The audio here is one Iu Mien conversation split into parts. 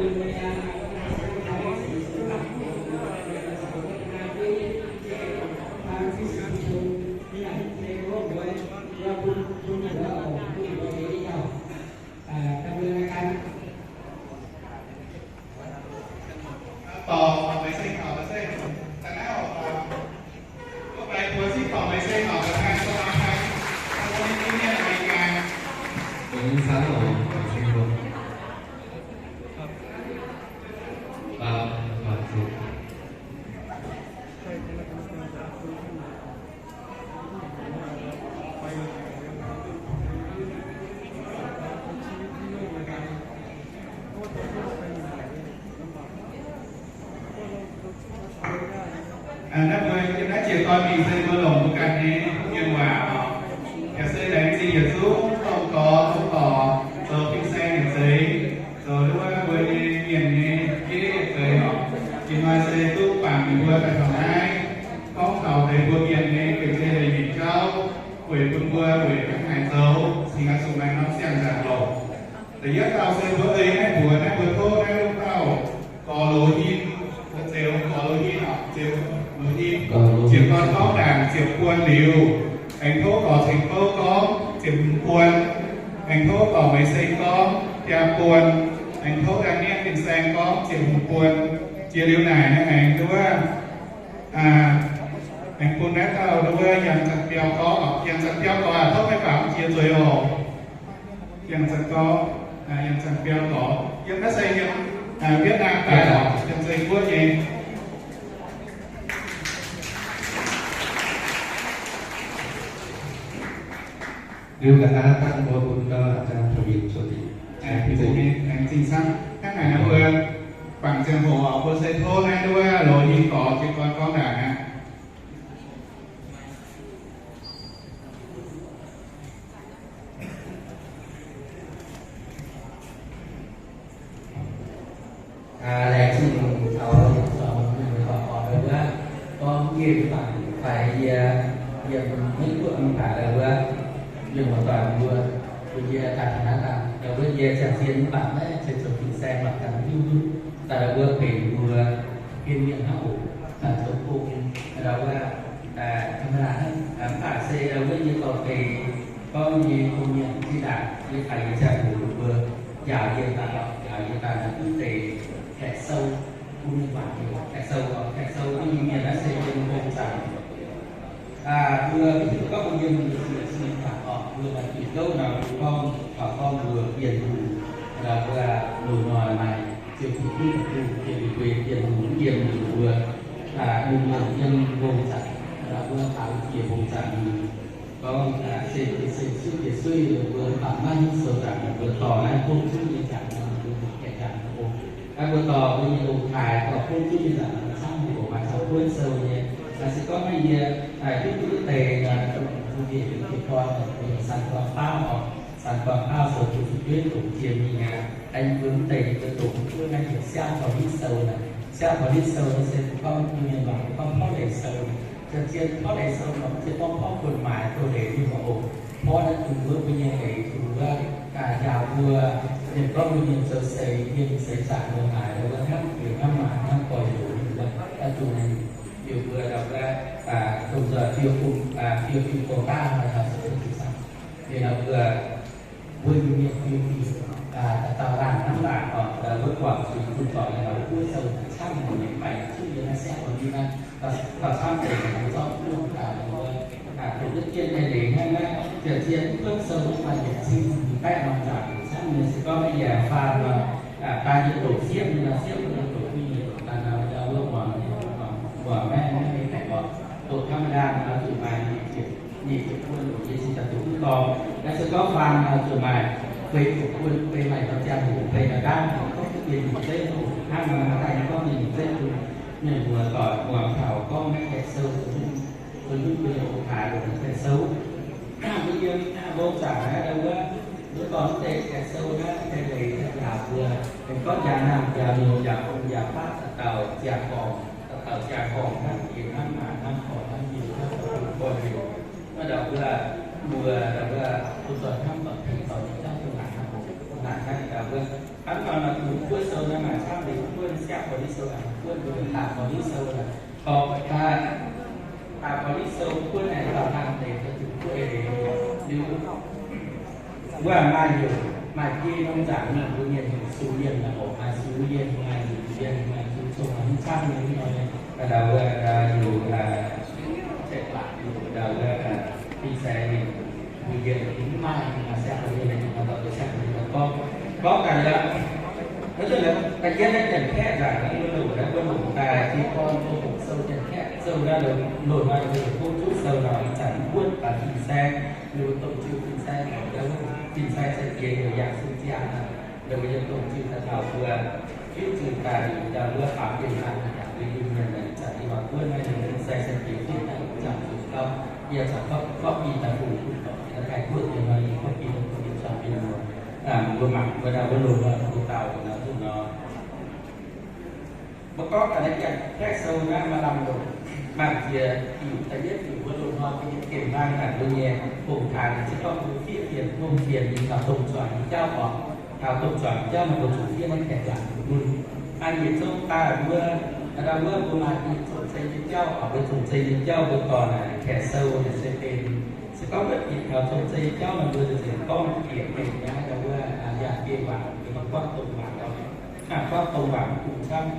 Tỏ, maiv zeiz tỏ, maiv zeiz. Taux naaiv oc, mbuo baix buoz zipv taux maiv zeiz tỏ, maiv zeiz tỏ, maiv zeiz tỏ. Mv cangv oc, maiv zeiz oc. Aa, mv cangv. Aa, naaiv mbuo, naaiv jiex dorn mingh se mbuo longc mbuo ganh nyei mienh waac oc. Yaac se laengz zingh yietc zungv dongh gorx dongh dorc zoux fin-saeng nyei zeiz, zoux wuov mbuo nyei mienh nyei bieiv nyei zeiz oc. Ih hnoi se duqv bangc ninh mbuo daaih taux naaiv, gorngv taux deix mbuo mienh nyei benx zeiv leiz nyei jauv, weic bun mbuo weic hnangv haaix zoux cingx oix zuqc maaih norm siang-nzangc longc. Da'yietv dauh se mbuo ei naaiv mbuox naaiv mbuo tov naaiv lungh dauh gorx loz-hin, zeux gorx loz-hin oc, zeux loz-hin, ziepc gorn gorngv ndaangc ziepc buon liuz, aengx tov gorx ceng bouv gorngv ziepc hmz buon, aengx tov gorx meix seng gorngv biaa buon, aengx tov ganh niev fin-saeng gorngv ziepc hmz buon. Jiex liuz naaic naaiv aengx nduov, aengx bun naaiv dauh nduov Yangh Zanc Biau gorngv, Yangh Zanc Biau gorngv tov meih baac mv jiex nzueic oc. Yangh Zanc Biau, Yangh Zanc Biau gorngv, yiem naaiv se yiem Vietnam daaih oc, yiem Zeng Guoqv nyei. Liuz ga'naaiv dangh mbuo bun gau a'jang taux yie cuotv dingc. Aengx zingh camv. Hnangv naaic nor mbuo bangc ziangh hoc oc, mbuo se tov naaiv nduov loz-hin gorx jiez gorn gorngv ndaangc aqv. Laengz zingh taux mienh muoz doic gorx-youz wuov, gorngv yie mv baac fai yie yiem Meiv Guoqv mv baac wuov, mienh muoz doic mbuo, bun yie daaih taux naaiv dangh, wuov yie ziangh zien mv baac naaiv se zoux fin-saeng mangc gaax hiuv duqv daaih wuov benx mbuo hien mienh hnangv oc, zoux gong wuov, ธรรมดา hnangv, mv baac se wuov yie dorh deix gorngv nyei gong mienh zinh ndaangc yie daaih yie ziangh hoc mbuo njaaux yie daaih, njaaux yie daaih naaiv duqv deix kaeqv sou, bun mienh muoz doic kaeqv sou, kaeqv sou duqv nyei mienh naaiv se yiem gong zanc. Mbuo mv hiuv gorngv mbuo yiem mbuo ziex sin zaangc oc, mbuo maaih diuc gouv nor mbuo gorngv, taux gorngv mbuo Bienh Hungh, mbuo loz-hnoi maaih ziouc bieqc duqv deic-bung, bieqc mbuo Bienh Hungh mv yiem liuz mbuo, mbuo yiem mbong zanc, mbuo taux jiex mbong zanc liuz, gorngv se, se suiv jiex suiv, mbuo mv baac maiv hiuv sou zanc, mbuo dorh naaiv bung zuqv nyei zanc, mbuo bieqc zanc oc. Naaiv mbuo dorh mbuo nyei ong-taaix dorh bung zuqv nyei zanc, camv mbuo maaih caux buonv sou nyei. Se gorngv naaiv yie hiuv duqv deix, bun bieqc bieqc gorn, bieqc San Guang Baauv oc, San Guang Baauv sou bun zuqc jueiv dongc jiem mingh aqv. Aengx mbuo mv deix mbuo dongc mv duqv naaiv heuc siaauv taux nitv sou naaic. Siaauv taux nitv sou naaic se gorngv mbuo mienh waac gorngv porv leiz sou. Ziouc zien porv leiz sou nor, mv zeiz gorngv porv buonc maaiz doz-leiz mingh oc. Porv naaiv dongh wuov mbuo nyei leiz, dongh wuov njaaux mbuo, mienh gorngv mbuo mienh zoux seix, mienh seix zaangc mbuo haaix, wuov hnamv mienh hnamv maaiz hnamv gorx-youz, wuov dongh liuz mbuo ndau wuov, dongh nzoih fiou fim, fiou fim gong daav hnoi taux se ziqc zaangc. Liuz nor mbuo, mbuo mienh fiou fim, dauh dauh laanh hnamv laanh oc, wuov guangc zuiz bun dorngx nyei, wuov sou camv nyei, baeqc zuqc yiem naaiv siaauv nyei naaiv, taux camv deix mbuo zorqv duqv daaih wuov, dongh duqv jienv nyei leiz hnangv naaiv, ziouc zien mv duqv sou mv baac yietc cin baeqv norm nzaangc camv nyei. Se gorngv yie faanh nor, daaih yie doqc siepv nyei nor, siepv nyei doqc duqv nyei, daaih nor wuov muangx, muangx maengh maiv deix oc. Doqc ธรรมดา nor zuqc maaih nyic ziepc, nyic ziepc buon oc, yie cingx daaih doqc mv dorngx. Naaiv se gorngv faanh nor zuqc maaih feix ziepc buon, feix maaih taux ziangh hoc feix maaih ndaamv, gorngv duqv dien nyungc zeiv oc. Hnangv nor daaih gorngv dien nyungc zeiv bun mienh muoz doic muangx taux gorngv naaiv kaeqv sou, bun duqv bun nyei ong-taaix longc naaiv kaeqv sou. Mbuo yiem mbong zaangc naaiv wuov, mbuo dorh mv deix kaeqv sou naaiv deix leiz njaaux mbuo, aengx gorngv njaaux naamh njaaux nyouz njaaux ong njaaux baav dauh dauh ziangh horngc, dauh dauh ziangh horngc hnangv jiex hnangv maaz hnangv horngc hnangv nyouz hnangv gorx-youz. Wuov ndau wuov, mbuo ndau wuov bun zoih hnamv doic tengx doic nyei jauv dongh naaic hnangv oc. Hnangv naaic ndau wuov, hnangv nor nor, mbuo buonv sou naaiv maaih camv liuz, buonv siapv Korinth sou, buonv mbuo Da'faam Korinth sou, gorngv daaih Da'faam Korinth sou buonv naaic dauh hnangv deix daaih zuqc buonv deix liuz, wuov maaih heuc, maaih biei norm nzaangc mienh, mbuo mienh heuc sux yienh oc, maaih sux yienh, maaih nyic yienh, maaih sux cong, maaih hnyouv camv nyei. Ndau wuov, ndau wuov, fin-saeng ninh mbuo yienh mv maaih, siapv Korinth ninh mbuo dorh siapv Korinth gorngv, gorngv daaih liuz, da'yietv naaiv Janx-Kaeqv nzaangc naaiv mbuo longc, naaiv mbuo longc daaih jiex gorn mbuo hoqc sou Janx-Kaeqv sou naaiv, loz-hnoi mbuo hoqc duqv sou nor, ih zanc mv buonv daaih fin-saeng, ninh mbuo dongh ziux fin-saeng, fin-saeng sai-diex heuc yangh sin ziangh, ninh mbuo yiem dongh ziux daaih taux mbuo fiuv zuqc daaih ndau wuov faaux mienh hnangv, yaac mbuo Iu-Mienh ih zanc yie mbuo buonv naaiv nyei fin-saeng sai-diex fih hnangv, ih zanc zuqc gau, yie zanc copy daaih bun, bun dorngc Taiv-Guoqv nyei nor, yie copy bun mbuo mienh zuangx mienh muoz. Mbuo mangc mbuo naaiv wuov loz-hnoi mbuo daux nor, zuqc nor. Mbuo gorngv gaax naaiv Janx-Kaeqv sou naaiv maaih lamh longc, maaih ziex diuc. Da'yietv diuc mbuo loz-hnoi mbuo nyei gemh hlang naaic mbuo nyei hungh taanx se gorngv mbuo fiev fienx hungh fienx mingh taux domh zuangx nyei jauv oc. Taux domh zuangx nyei jauv nor mbuo zuqc fiev naaiv Janx-Kaeqv mun. Aa, yietc zungv daaih mbuo, ndau wuov mbuo maaih diuc cong-zei nyei jauv oc, mbuo cong-zei nyei jauv mbuo dorh naaic Kaeqv sou naaic se benx, se gorngv wuov diuc taux cong-zei nyei jauv nor mbuo nzengc gorngv bieqc benx naaiv ndau wuov, aa, yangh biei waac, mbuo gorngv dongh waac oc. Aa, gorngv dongh waac mv bung camv.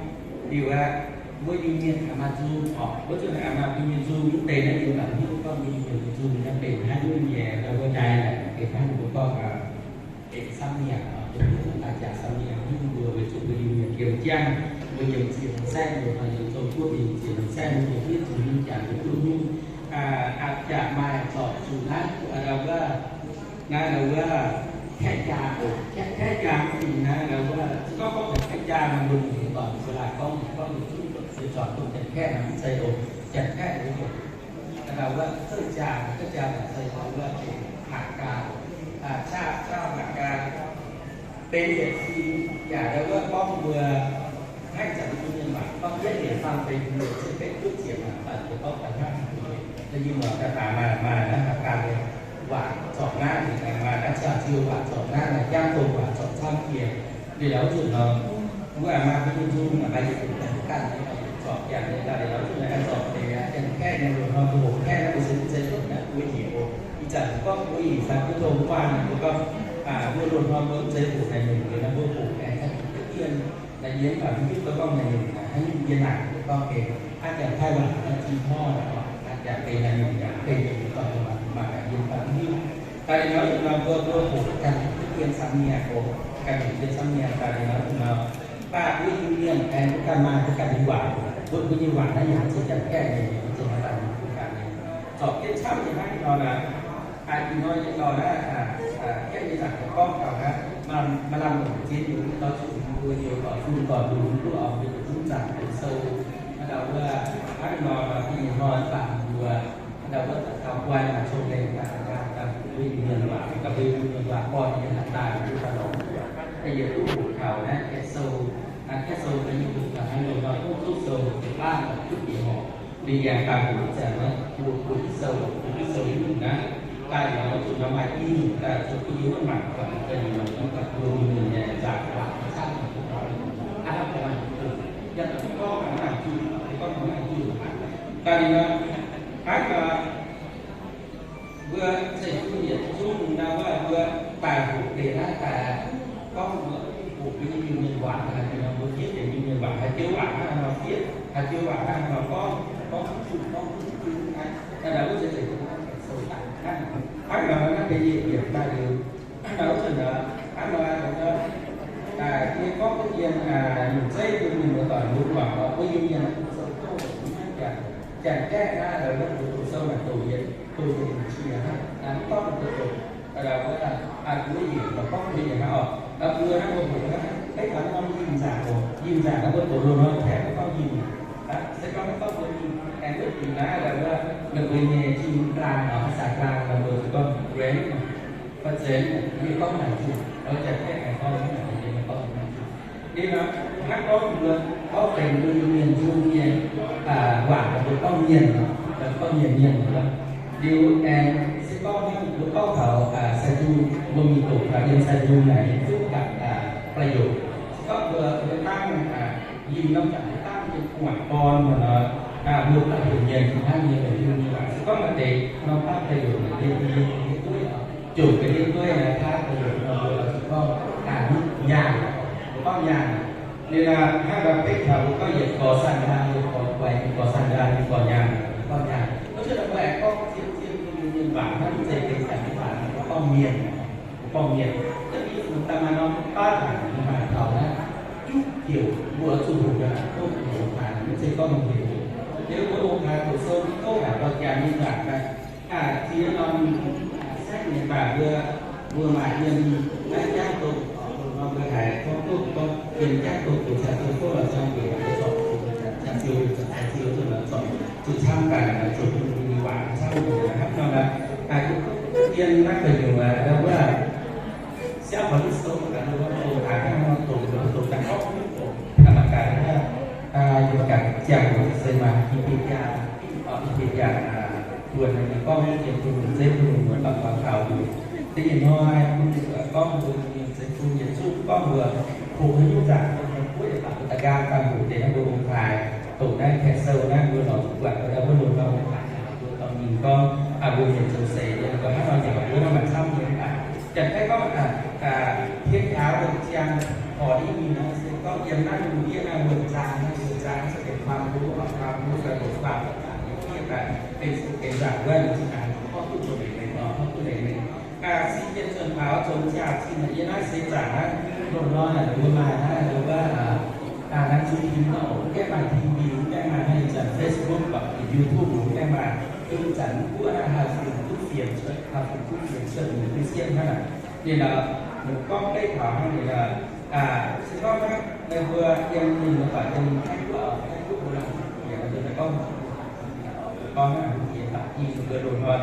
Liuz aqv, mbuo Iu-Mienh aengx maaih nzung oc. Wuov zanc aengx maaih mbuo nyei nzung, mv deix naaiv yie mv baac hiuv gorngv mbuo Iu-Mienh nyei nzung naaiv benx haaix nyungc nyei, ndau wuov jaaix naaic benx haaix nyungc mbuo gorngv, aa, benx samv mienh oc, benx daaih jaax samv mienh, hiuv mbuo weic zuqc mbuo Iu-Mienh yiem jangv, mbuo yiem ziex saengv, mbuo yiem Zong-Guoqv yiem ziex saengv, mbuo yiem fiev zuqc nyungc jaax, mbuo duqv nyungc, aa, jaax maaih zorpc zuqc naaiv, ndau wuov, naaiv ndau wuov kaeqv jaa oc, kaeqv, kaeqv jaa mv fingx naaiv ndau wuov, se gorngv gorngv taux kaeqv jaa nor, mbuo mingh doic mbuo laaix gorngv, gorngv mbuo zuqc se zorpc dongh Janx-Kaeqv nor mv zeiz oc. Janx-Kaeqv oc, ndau wuov zouv jaa, zouv jaa naaic se ndau wuov benx haac gaa, aa, qaqv, qaqv haac gaa, benx yietc fingx yaac ndau wuov gorngv mbuo naaiv zanc mbuo mienh waac gorngv yietv liuz fang benx mbuo se benx duqv ziepc haac, daaih mbuo gorngv daaih hnangv, yie muoz daaih maaih, maaih naaiv haac gaa nyei waac zorpc naaiv, maaih naaiv ziangh ziu waac zorpc naaiv, maaih jangv dongh waac zorpc camv jiex. Liuz lorz zuqc nor, mbuo maaih mbuo nyei nzung maaih yietc nyungc ganh zorpc janx nyei daaih, liuz lorz zuqc naaiv zorpc deix Janx-Kaeqv nyei loz-hnoi mbuo hoqc kaeqv naaiv mbuo se mv zeiz hoqc naaiv mbuo heuc oc. Ih zanc gorngv mbuo ih zanc mbuo tong guanh mbuo gorngv, mbuo loz-hnoi mbuo mv zeiz hoqc naaic nyungc, liuz naaiv mbuo hoqc aengx haih duqv dien. Naaiv yie mv baac mv hiuv duqv gorngv naaic nyungc naaic haaix nyungc, yie naaic gorngv gengh aa janx Taiv waac naaiv Tin-Hungh naaic, aa janx benx naaic nyungc yaac benx nyungc, mv baac yie mv baac mv hiuv. Daaih liuz nor, nor mbuo, mbuo hoqc ganh duqv dien camv mienh oc, ganh hoqc dien camv mienh. Daaih liuz nor, nor, baac mbuo Iu-Mienh aengx mbuo ganh maaih mbuo ganh nyei waac, mbuo, mbuo nyei waac naaiv yaac mv zeiz Janx-Kaeqv nyei, mv zeiz haaix dauh nyei, mbuo ganh nyei. Zorpc jienv camv nyei hnangv nor naaic, aa, ih hnoi nyei dorh naaiv, aa, kaeqv nyei zaangc gorngv taux naaiv, maaih, maaih lamh longc ziex diuc, doix zuqc mbuo youz doic fun doic lunx duqv oc, mbuo yietc zungv zaangc benx sou, ndau wuov, hnangv nor, aa, ih hnoi mv baac mbuo, ndau wuov, taux guai maaih cong-mengh daaih, daaih, daaih mbuo Iu-Mienh waac, gauh mbuo Iu-Mienh waac gorn nyei daaih, daaih mbuo daaih lorz, yietc duqv hoqc taux naaiv kaeqv sou, aa, kaeqv sou mbuo nyei hoqc taux hnangv nor, duqv sou, duqv baav, duqv bieqc horc. Liuz aengx daaih hoqc zanc naaiv, hoqc, hoqc duqv sou, hoqc duqv sou nyungc naaiv, daaih nor zuqc nor maaih i nyungc daaih zuqc bun yie mbuo mangc buatc, daaih nor mv baac mbuo Iu-Mienh nyei nzaangc waac camv, aa, hnangv naaiv, yaac duqv gorngv hnangv naaic zuqc, gorngv hnangv naaic zuqc. Daaih nor, hnangv nor, mbuo zeiv-fun yietc zungv nor, mbuo, mbuo daaih hoqc deix naaiv daaih gorngv mbuo hoqc mbuo nyei Iu-Mienh waac naaic, mbuo fiev deix Iu-Mienh waac haaix joux waac hnangv nor fiev, haaix joux waac hnangv nor gorngv, gorngv duqv zuqc, gorngv duqv zuqc naaiv, naaiv wuov zeiv-fun sou daaih hnangv, hnangv nor naaiv deix yietc yietc daaih liuz, hnangv nor wuov zanc nor, hnangv nor, aa, yie gorngv duqv yiem, aa, nyungc zeiv bun mienh muoz-doic mbuo muangx oc, mbuo Iu-Mienh sou doqc mv hnangv Janx, Janx-Kaeqv naaiv, wuov doqc sou naaic doqc yietc, doqc yietc nyungc qiex hnangv, mv gorngv doqc doqc, wuov, aa, mbuo yietc, gorngv mbuo yietc hnangv oc. Mbuo hnangv mbuo hoqc hnangv, maiv taux norm yinh nzaangc oc, yinh nzaangc naaiv mbuo doqc loz-hnoi tengx mv gorngv yinh, se gorngv mv gorngv mbuo yinh, aengx wuov diuc naaiv, wuov, ninh mbuo nyei jiu glaang oc, ภาษากลาง ninh mbuo gorngv แหวน Ba'zeix mienh gorngv naaic zuqc, Janx-Kaeqv aengx gorngv naaic zuqc, gorngv naaic zuqc. Liuz nor, hnangv gorngv mbuo, gorngv benx mbuo Iu-Mienh nzung nyei waac, mbuo gorngv mienh, gorngv mienh mienh. Liuz aengx se gorngv hnangv mbuo gorngv taux sai-dung, mbuo mingh doqc taux yiem sai-dung naaic, yietc zungv ganh ประโยชน์ se gorngv mbuo dangv yiem norm zanc dangv yiem gu'nguaaic dorn nor, mbuo daaih heuc mienh hnangv nyei, heuc nyei waac. Se gorngv maaih deix norm dangv ประโยชน์ naaic, yiem yiem dueiv, jomc ga'ndiev dueiv naaic, dangv ประโยชน์ nor mbuo se gorngv nyaanh, mbuo gorngv nyaanh. Ninh hnangv nor beiv taux mbuo gorngv yietc gorx sanh nyaanh, yietc gorx guaix, yietc gorx sanh nyaanh, yietc gorx nyaanh, mbuo gorngv nyaanh. Wuov cuotv nor mbuo aengx gorngv zien zien mienh waac hnangv, mv zeiz deix zanc waac, mbuo gorngv mienh, mbuo gorngv mienh. Da'nyeic fungx daaih maaih norm baav haic, maaih taux naaiv juqv heuc mbuo zuqc hungh yaac duqv heuc haic, mv zeiz gorngv heuc. Liuz mbuo hungh haic doqc sou mv kouv haic, dorh jaax nyei nzaangc daaih, ziex norm saengv nyei baac mbuo, mbuo maaih yiem naaiv jangv doqc, nor mbuo haiz gorngv duqv gorngv yiem jangv doqc, doqc caux ziouc kouv lorz ziangh weic, ziangh ziouc, ziangh ziouc, ziouc camv daaih, ziouc bun mbuo nyei waac camv nyei hnangv nor. Yiem naaiv gu'nyuoz wuov, siapv horpc duqv sou gaax, doqc haic hnangv nor, doqc, doqc daaih gorngv duqv doqc, mangc gaax wuov, mangc gaax ziangh hoc se maaih I^mbe^li^yaa, I^mbe^li^yaa, buonc naaiv gorngv nyei bun mienh zeiv bun mienh muoz baac gorngv taux mbuo, da'nyeic hnoi bun mienh gorngv mbuo mienh zeiv bun yietc zungv gorngv mbuo hoqc haaix nyungc nzaangc mbuo mienh guoqv yaac baac mbuo da'nqaang daaih hoqc deix naaiv mbuo ong-taaix, doqc naaiv kaeqv sou naaiv mbuo lorz zuqc buatc mbuo daaih wuov loz-hnoi mbuo daaih mbuo dorh mingh gorngv, mbuo mienh zoux seix yiem mbuo hnangv nor nyanc mbuo hnangv maaih camv nyei mv baac janx-taiv gorngv, hiev taux ziangh horpc i mingh nor se gorngv yiem naaiv lungh ndiev naaiv wuonh zaang, naaiv wuonh zaang se benx ความรู้, ความรู้ se benx ความ รู้ benx benx nzaangc wuov, ninh zinh ndaangc gorngv duqv doz leiz mengh nor, gorngv duqv leiz mengh. Sin jienv zunh baaux zongx jaa zinh naaic yiem naaiv seix zaangc naaiv, loz-hnoi naaic mbuo maaih naaiv wuov, naaiv zuqc tin nor, mv gaengh maaih T V, mv gaengh maaih naaiv ih zanc Facebook, YouTube, mv gaengh maaih, duqv ih zanc mv buov naaiv haih fungx duqv fienx cuotv, haih fungx duqv fienx cuotv mingh duqv siepv hnangv naaic. Ninh gorngv beiv taux hnangv ninh, se gorngv hnangv meih mbuo yiem ninh mbuo baac yiem Taiv-Guoqv, Taiv-Guoqv mbuo lamh jiex mbuo gorngv, gorngv hnangv jiex baac i mbuo loz-hnoi,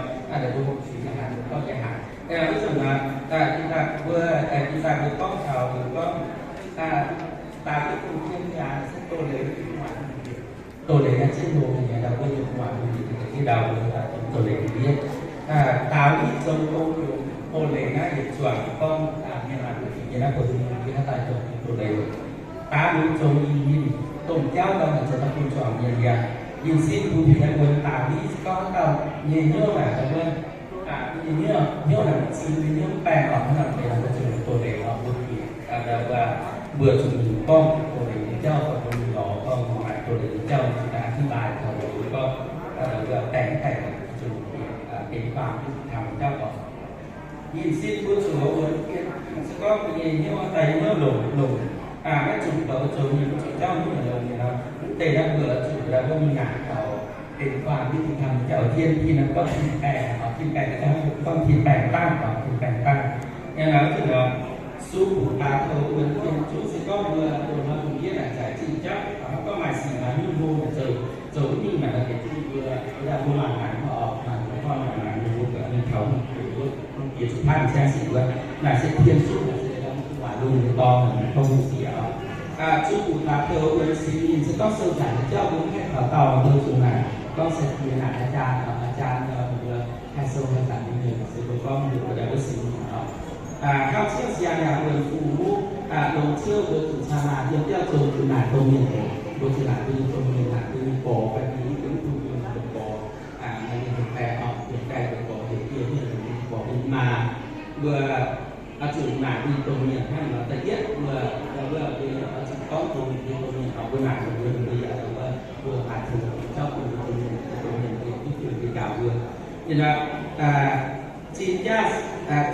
mbuo hungh zuqc yiem haaix mbuo gorngv yiem haaix. Wuov zanc naaic, ih zanc mbuo, ih zanc mbuo gorngv taux mbuo gorngv, daaih duqv bun jienv yaac se doz-leiz, doz-leiz naaiv jienv loz nyei, ndau wuov nyei gu'nguaaic mbuo nyei deix ndau mbuo daaih dongh doz-leiz nyei. Daauh Liv zoux gong yungz doz-leiz naaiv yietc zuangx gorngv mienh maaih mbuo fingx nyei naaiv buo hingh daaih dongh doz-leiz. Daauh Liv zoux ih nyinh domh jauv daaih naaic zoux daaih bun zuangx mienh yaac. Ih sin bun fingx naaiv mbuo Daauh Liv se gorngv dauh nyei hnyouv naaic wuov, nyei hnyouv, hnyouv naaic mv zin, nyei hnyouv mv baengh orqc, hnangv naaic deix mbuo zuqc doz-leiz oc, mbuo fingx, mbuo zuqc mingh gorngv doz-leiz nyei jauv, mbuo mingh lorz gorngv maaih doz-leiz nyei jauv, zuqc daaih อธิบาย taux mbuo gorngv, mbuo baengh mv baengh zuqc benx ความยุติธรรม jauv oc. Ih sin mbuo zuqc wuonx, se gorngv mbuo nyei hnyouv daaih hnyouv longc, longc, maiv zuqc douz zoux mienh mv zuqc jauv hnyouv longx nyei nor, mv deix naaiv mbuo zuqc daaih mbuo mingh naaic taux benx ความยุติธรรม jauv, tien tin naaiv gorngv tin baengh, tin baengh gorngv tin baengh dangh, tin baengh dangh. Yiem naaiv zuqc nor, Su Buc Daax Tou wuonx tien zungv se gorngv mbuo loz-hnoi lungh ndiev naaic zaaix zinh jauv, gorngv maaih sic maaih nyungc hlo naaic zoux, zoux mv mingh naaic daaih deix zinh mbuo, mbuo daaih mbuo mangc naaic mbuo oc, mangc mbuo gorngv naaic mangc mbuo mbuo ga'mingh taux mv bieqc wuov, mv bieqc zuqc paanv ziangh sic wuov, naaic se tien zungv naaic se gorngv waac lungh nyei dorngx naaic gorngv mbuo bieqc oc. Su Buc Daax Tou wuonx sic ninh se gorngv sou nzanc nyei jauv mbuo mv haih taux dauh mbuo zuqc naaic gorngv se diex naaic อาจารย์ oc, อาจารย์ mbuo haih sou haih nzanc nyei mienh se mbuo gorngv mbuo daaih wuov sic oc. Hnangv Ziouv siang yaac wuonx fungx wuov, longc Ziouv mbuo zuqc caa maah yiem biauv zong zuqc naaic domh mienh oc. Mbuo zuqc naaic mbuo nyei domh mienh, naaic mbuo nyei gorx, fai mbuo nyei domh mienh mbuo gorx, maaih mienh heuc baengh oc, heuc baengh mbuo gorx, heuc yie mienh mbuo gorx mienh maah. Mbuo zuqc naaic mbuo nyei domh mienh hnangv nor. Da'yietv mbuo, mbuo zuqc gorngv domh mienh, domh mienh oc, mbuo naaic mbuo mbuo yaac mbuo, mbuo maaih zuqc jauv bun mbuo domh mienh, domh mienh mbuo duqv bun mbuo gaux mbuo. Yie nor, zinh jaav,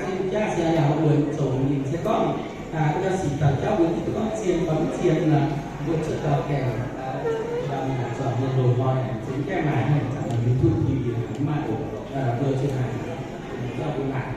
zinh jaav siang yaac wuonx zongx ninh se gorngv, wuov sic taux jauv mbuo duqv gorngv zien fai mv zien nor, mbuo cuotv dauh gaengh, dauh mienh zuangx mienh loz-hnoi naaic, zinh gaengh naaic hnangv zanc YouTube, T V mv maaih oc. Mbuo zuqc naaic, jauv mbuo naaic,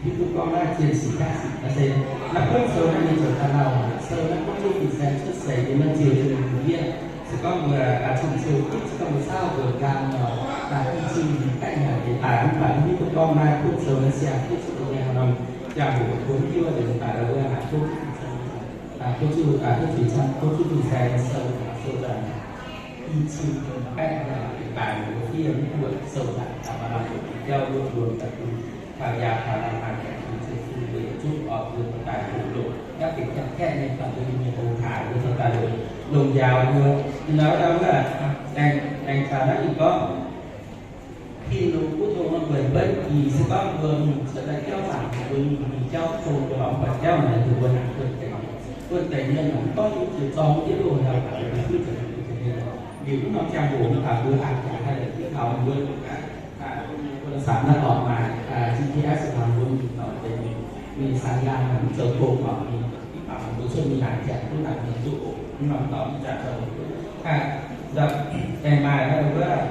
hiuv duqv gorngv naaiv zien sic jaav sic naaiv se, naaiv buonv sou naaiv ninh zoux daaih lauh, sou naaiv buonv zuqc fin-saeng cuotv seix nyei naaiv ziouc zuqc lungh ndiev. Se gorngv mbuo zuqc ziouc gitv, se gorngv mbuo saauv mbuo nqaang nor, daaih i zingh baeqv hnyangx deix daaih mv baac hiuv duqv gorngv naaiv buonv sou naaiv siang gitv zuqc nyei norm jaa-mbuoqc mbuo mv hiuv deix daaih wuov naaic buonv zuqc fin-saeng, buonv zuqc, buonv zuqc fin-saeng, buonv zuqc fin-saeng sou, sou daaih i cing baeqv hnyangx deix daaih mbuo fiev mv buatc sou daaih, daaih maaih lamh hec jauv luoqc luoqc daaih bun taux yaac taux lamh hec daaih bun se fun mbuo yietc zungv oix bun daaih hoqc loh. Jauv dingc jauv-kaeqv nyei, baac mbuo nyei mienh ong-taaix mbuo taux daaih longc njaaux mbuo. Ninh ndau wuov aengx caux naaiv ninh gorngv, Tin-Hungh butv tong mbuo benx, ih se gorngv mbuo mingh cuotv daaih jauv zaangc, mbuo mingh jauv tong mbuo lorz buatc jauv naaic, mbuo nangc buonv-dengc, buonv-dengc mienh nangc gorngv yiem jiex zorng jienv loh ndau, mbuo duqv liuz wuov norm ziangh hoc mbuo aqc jaax haih la'kuqv taux mbuo โทรศัพท์ naaiv orqc, maaih G P S taux mbuo mingh dorngc deix mingh สัญญาณ mingh zoux gong orqc, mingh mv baac mbuo cuotv mingh naaic ziangh duqv naaic mingh duqv oc. Mv norm dorngx mv jaax zoux duqv. Aengx maaih wuov,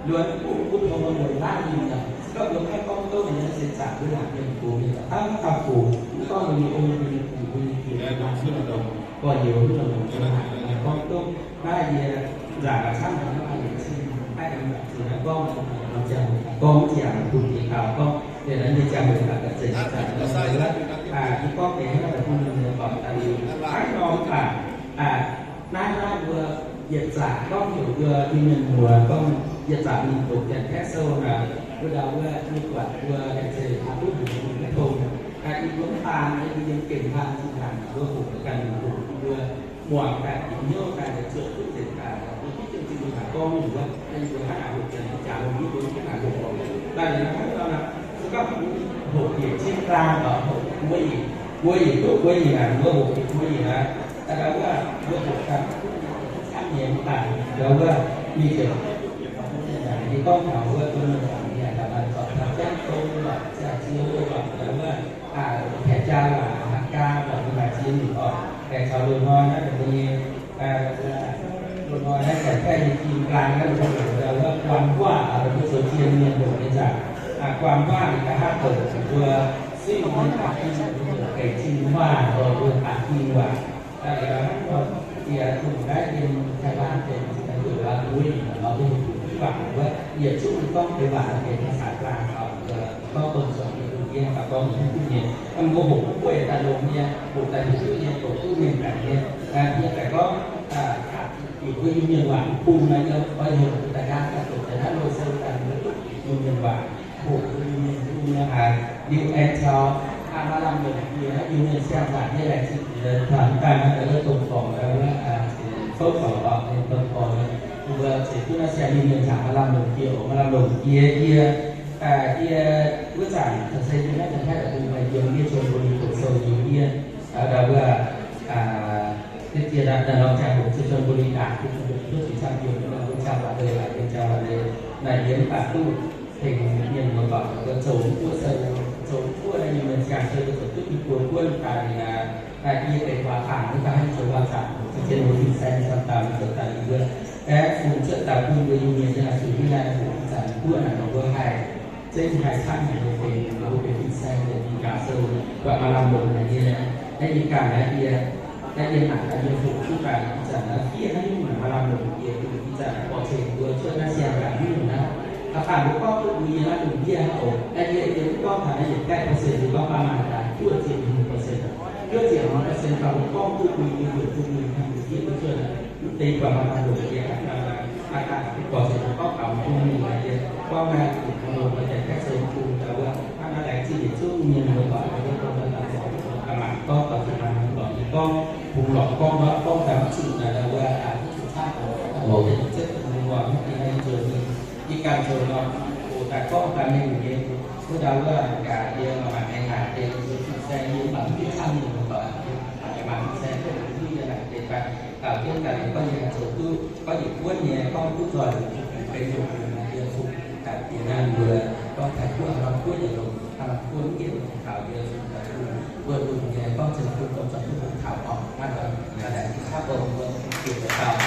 luonx buv butv tong mbuo mbuo naaiv mingh nor, se gorngv mbuo maiv gorngv gouv nyei, se zaangc mbuo naaic mienh gox mienh daaih dangv daaih gox, mv gorngv mbuo nyei ong, mbuo nyei gux, mbuo nyei diex, mbuo nyei gorx-youz, mv norm gorngv gouv naaiv yie nzaangc gaax camv haic, mv baac yietc zungv maiv aengx zuqc naaiv gorngv, norm ziangh hoc gorngv ziangx bun jiex gaux gorngv, liuz naaiv nyei ziangh hoc gaax ga'zengc zanc, yie gorngv deix hnangv naaic bun mienh muoz doic daaih liuz, hnangv nor mv baac naaiv naaiv mbuo yietc zaqc gorngv heuc mbuo Iu-Mienh muoz gorngv yietc zaqc mingh doqc Janx-Kaeqv sou naaic, mbuo ndau wuov nyei buatc mbuo aengx zeiz haih duqv heuc mbuo mv tong. Yie mbuo mv baan nyei, yie yiem gemh hlang zinh ndaangc mbuo hoqc ganh hoqc mbuo muangx daaih, bieqc hnyouv daaih, zuotc duqv nzengc daaih, mbuo hiuv duqv zinh mbuo haiz gorngv nyungc wuov, yie mbuo hnangv naaic hoqc Janx-Kaeqv jaax, mbuo hiuv duqv hnangv naaic hoqc. Daaih liuz hnangv nor, se gorngv hoqc bieqc cing-jaa oc, hoqc mbuo yietc, mbuo yietc duqv mbuo yietc naaic, mbuo hoqc bieqc mbuo yietc naaic, daaih ndau wuov mbuo hoqc ganh camv nyei mv baac ndau wuov mingh ziouc, yie gorngv taux wuov bun mienh zaangc nyei, daaih maaih zorc taux Janx-Tong lorqc, Ziouv lorqc, ndau wuov Kaeqv-Jaa lorqc, Hatc-Gaa lorqc, maaih ziex nyungc oc. Aengx taux loz-hnoi naaiv mbuo nyei, loz-hnoi naaiv Janx-Kaeqv nyei jiem-gaang naaiv mbuo heuc ndau wuov guaan huaav, mbuo zoux jiem mienh hoqc nyei nzaangc. Guaan huaav ninh nqa'haav douc mbuo Singx nyei ba'gi, mbuo heuc Beijing huaav, mbuo ba'gi waac. Daaih liuz hnangv nor, yie dongh naaiv yiem Taiwan deix, mbuo heuc waac-mueiz, mbuo heuc duqv waac wuov, yietc zungv mbuo gorngv deix waac naaiv benx ภาษากลาง oc, gorngv dongh zuangx nyei, dongh yie daaih gorngv mbuo hiuv duqv nyei. Mbuo hoqc duqv buov daaih longx nyei, hoqc daaih hiuv duqv nyei, hoqc duqv mengh baeqc nyei. Yie daaih gorngv, yie mbuo Iu-Mienh waac bung naaiv, oix heuc mbuo daaih nqaang daaih doqc daaih naaiv loz-sou daaih mbuo duqv Iu-Mienh waac, hoqc mbuo Iu-Mienh bung nyei haic. Liuz aengx taux maaih lamh longc jiex naaiv Iu-Mienh siang-zaangc nyei laengz zingh jiex taux daaih naaiv deix wuov domh gorngv, fouv gorngv oc, domh gorngv, mbuo ceix duqv naaiv siang Iu-Mienh zaangc maaih lamh longc jiex oc, maaih lamh longc jiex yie, yie wuov zanc se yie naaiv zanc haih bun meih yiem yie Chun Buri doqc sou nyei yie, ndau wuov, deix jiex naaiv norm ziangh hoc Chun Buri ndaangc, Chun Buri cuotv cing camv yiem, wuov jauv waac-ndeic, yiem jauv waac-ndeic naaic yie mv baac duqv tengx mienh muoz-doic mbuo zoux mv buov sou, zoux mv buov naaiv nyei mienh siang-sou, zoux duqv i buo buonv daaih, yie benx waac-fangc, mv baac haih zoux waac-zaangc, se zien mbuo fin-saeng camv dauh zoux daaih yie mbuo aengx fungx cuotv daaih bun mbuo Iu-Mienh nyei laengz zingh, mv baac ih zanc mbuo naaic mbuo haih zengv haih camv haic nyei benx, mbuo benx fin-saeng, benx Meigaa sou, buatc maaih lamh longc haic nyei. Naaiv yie ganh naaiv yie, naaiv yie mangc gaax yie hoqc duqv daaih ih zanc naaiv fiev naaiv nyungc maaih lamh longc jiex, ih zanc borqc ceng mbuo cuotv naaiv siang-zaangc nyungc naaiv. Aa, faanh mbuo gorngv duqv mbuo nyei naaiv lungh ndiev hnangv oc. Naaiv yie, yie mv gorngv taux naaiv yietc baeqv percent, yie gorngv baav maaih daaih juov ziepc hmz percent, juov ziepc hmz percent faanh mbuo gorngv duqv mbuo nyei heuc duqv mbuo nyei hnangv mbuo fiev duqv cuotv naaiv. Mv deix buatc maaih lamh longc jiex hnangv naaiv, aa, gorngv ceng mbuo gorngv taux mbuo nyei naaiv yie gorngv naaiv, mbuo jaaix kaeqv sou bung ndau wuov, hnangv naaiv laengz zingh yietc zungv mienh muoz-doic, mbuo dongh naaiv daaih gorngv, mangc gorngv taux fih hnangv muoz-doic nyei gorngv, bungx lorqc gorngv, gorngv daaih mv zuqc naaic ndau wuov, aa, zuqc camv oc, oc, yietc zungv mienh muoz-doic, mv deix naaiv zoux nyei, yie ganh zoux nor, oc, daaih gorngv daaih mengh nyei, wuov ndau wuov, gaax yie maaih maengx naaic deix mbuo fin-saeng yie mv baac mv deix camv mienh muoz-doic, maaih fin-saeng duqv mbuo yie naaic deix daaih, taux jienv daaih gorngv yie haih zoux duqv, gorngv yietc buonv nyei, gorngv duqv nzoih, benx heuc bun yie fungx daaih jiex naaiv mbuo, gorngv taaih guoqv, haaix norm guoqv yietc longc, haaix norm guoqv mv yietc longc taux yie fungx daaih duqv, mbuo lungh nyei gorngv ceng bun domh zorqv duqv bun taux orqc, hnangv nor, daaih cingx qaqv bou mbuo bieqc daux gaux.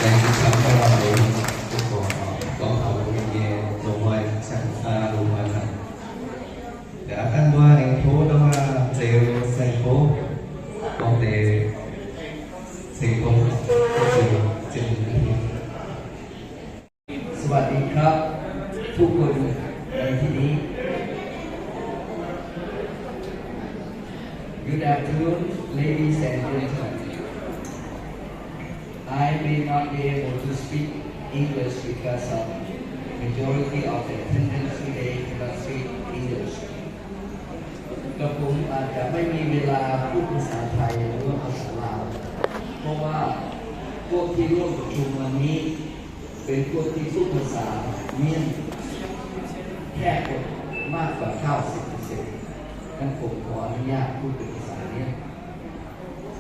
Laengz zingh camv dauh lungh, gorngv taux lungh nyei, lungh hnoi, cang aa lungh hnoi naaic. Aa, dangh mbuo aengx tov ndau wuov Zeux Saeng-Bouv gorngv deix Saeng-Bouv, Zeux, Zeux. สวัสดีครับ ทุกคนในที่นี้ Good afternoon, ladies and gentlemen. I may not be able to speak English because of majority of the attendants today cannot speak English. กระผมอาจจะไม่มีเวลาพูดภาษาไทยหรือว่าภาษาลาว เพราะว่าพวกที่ร่วมประชุมวันนี้เป็นพวกที่พูดภาษาเมียนแทบจะมากกว่าเก้าสิบเปอร์เซ็นต์ งั้นผมขออนุญาตพูดเป็นภาษาเมียน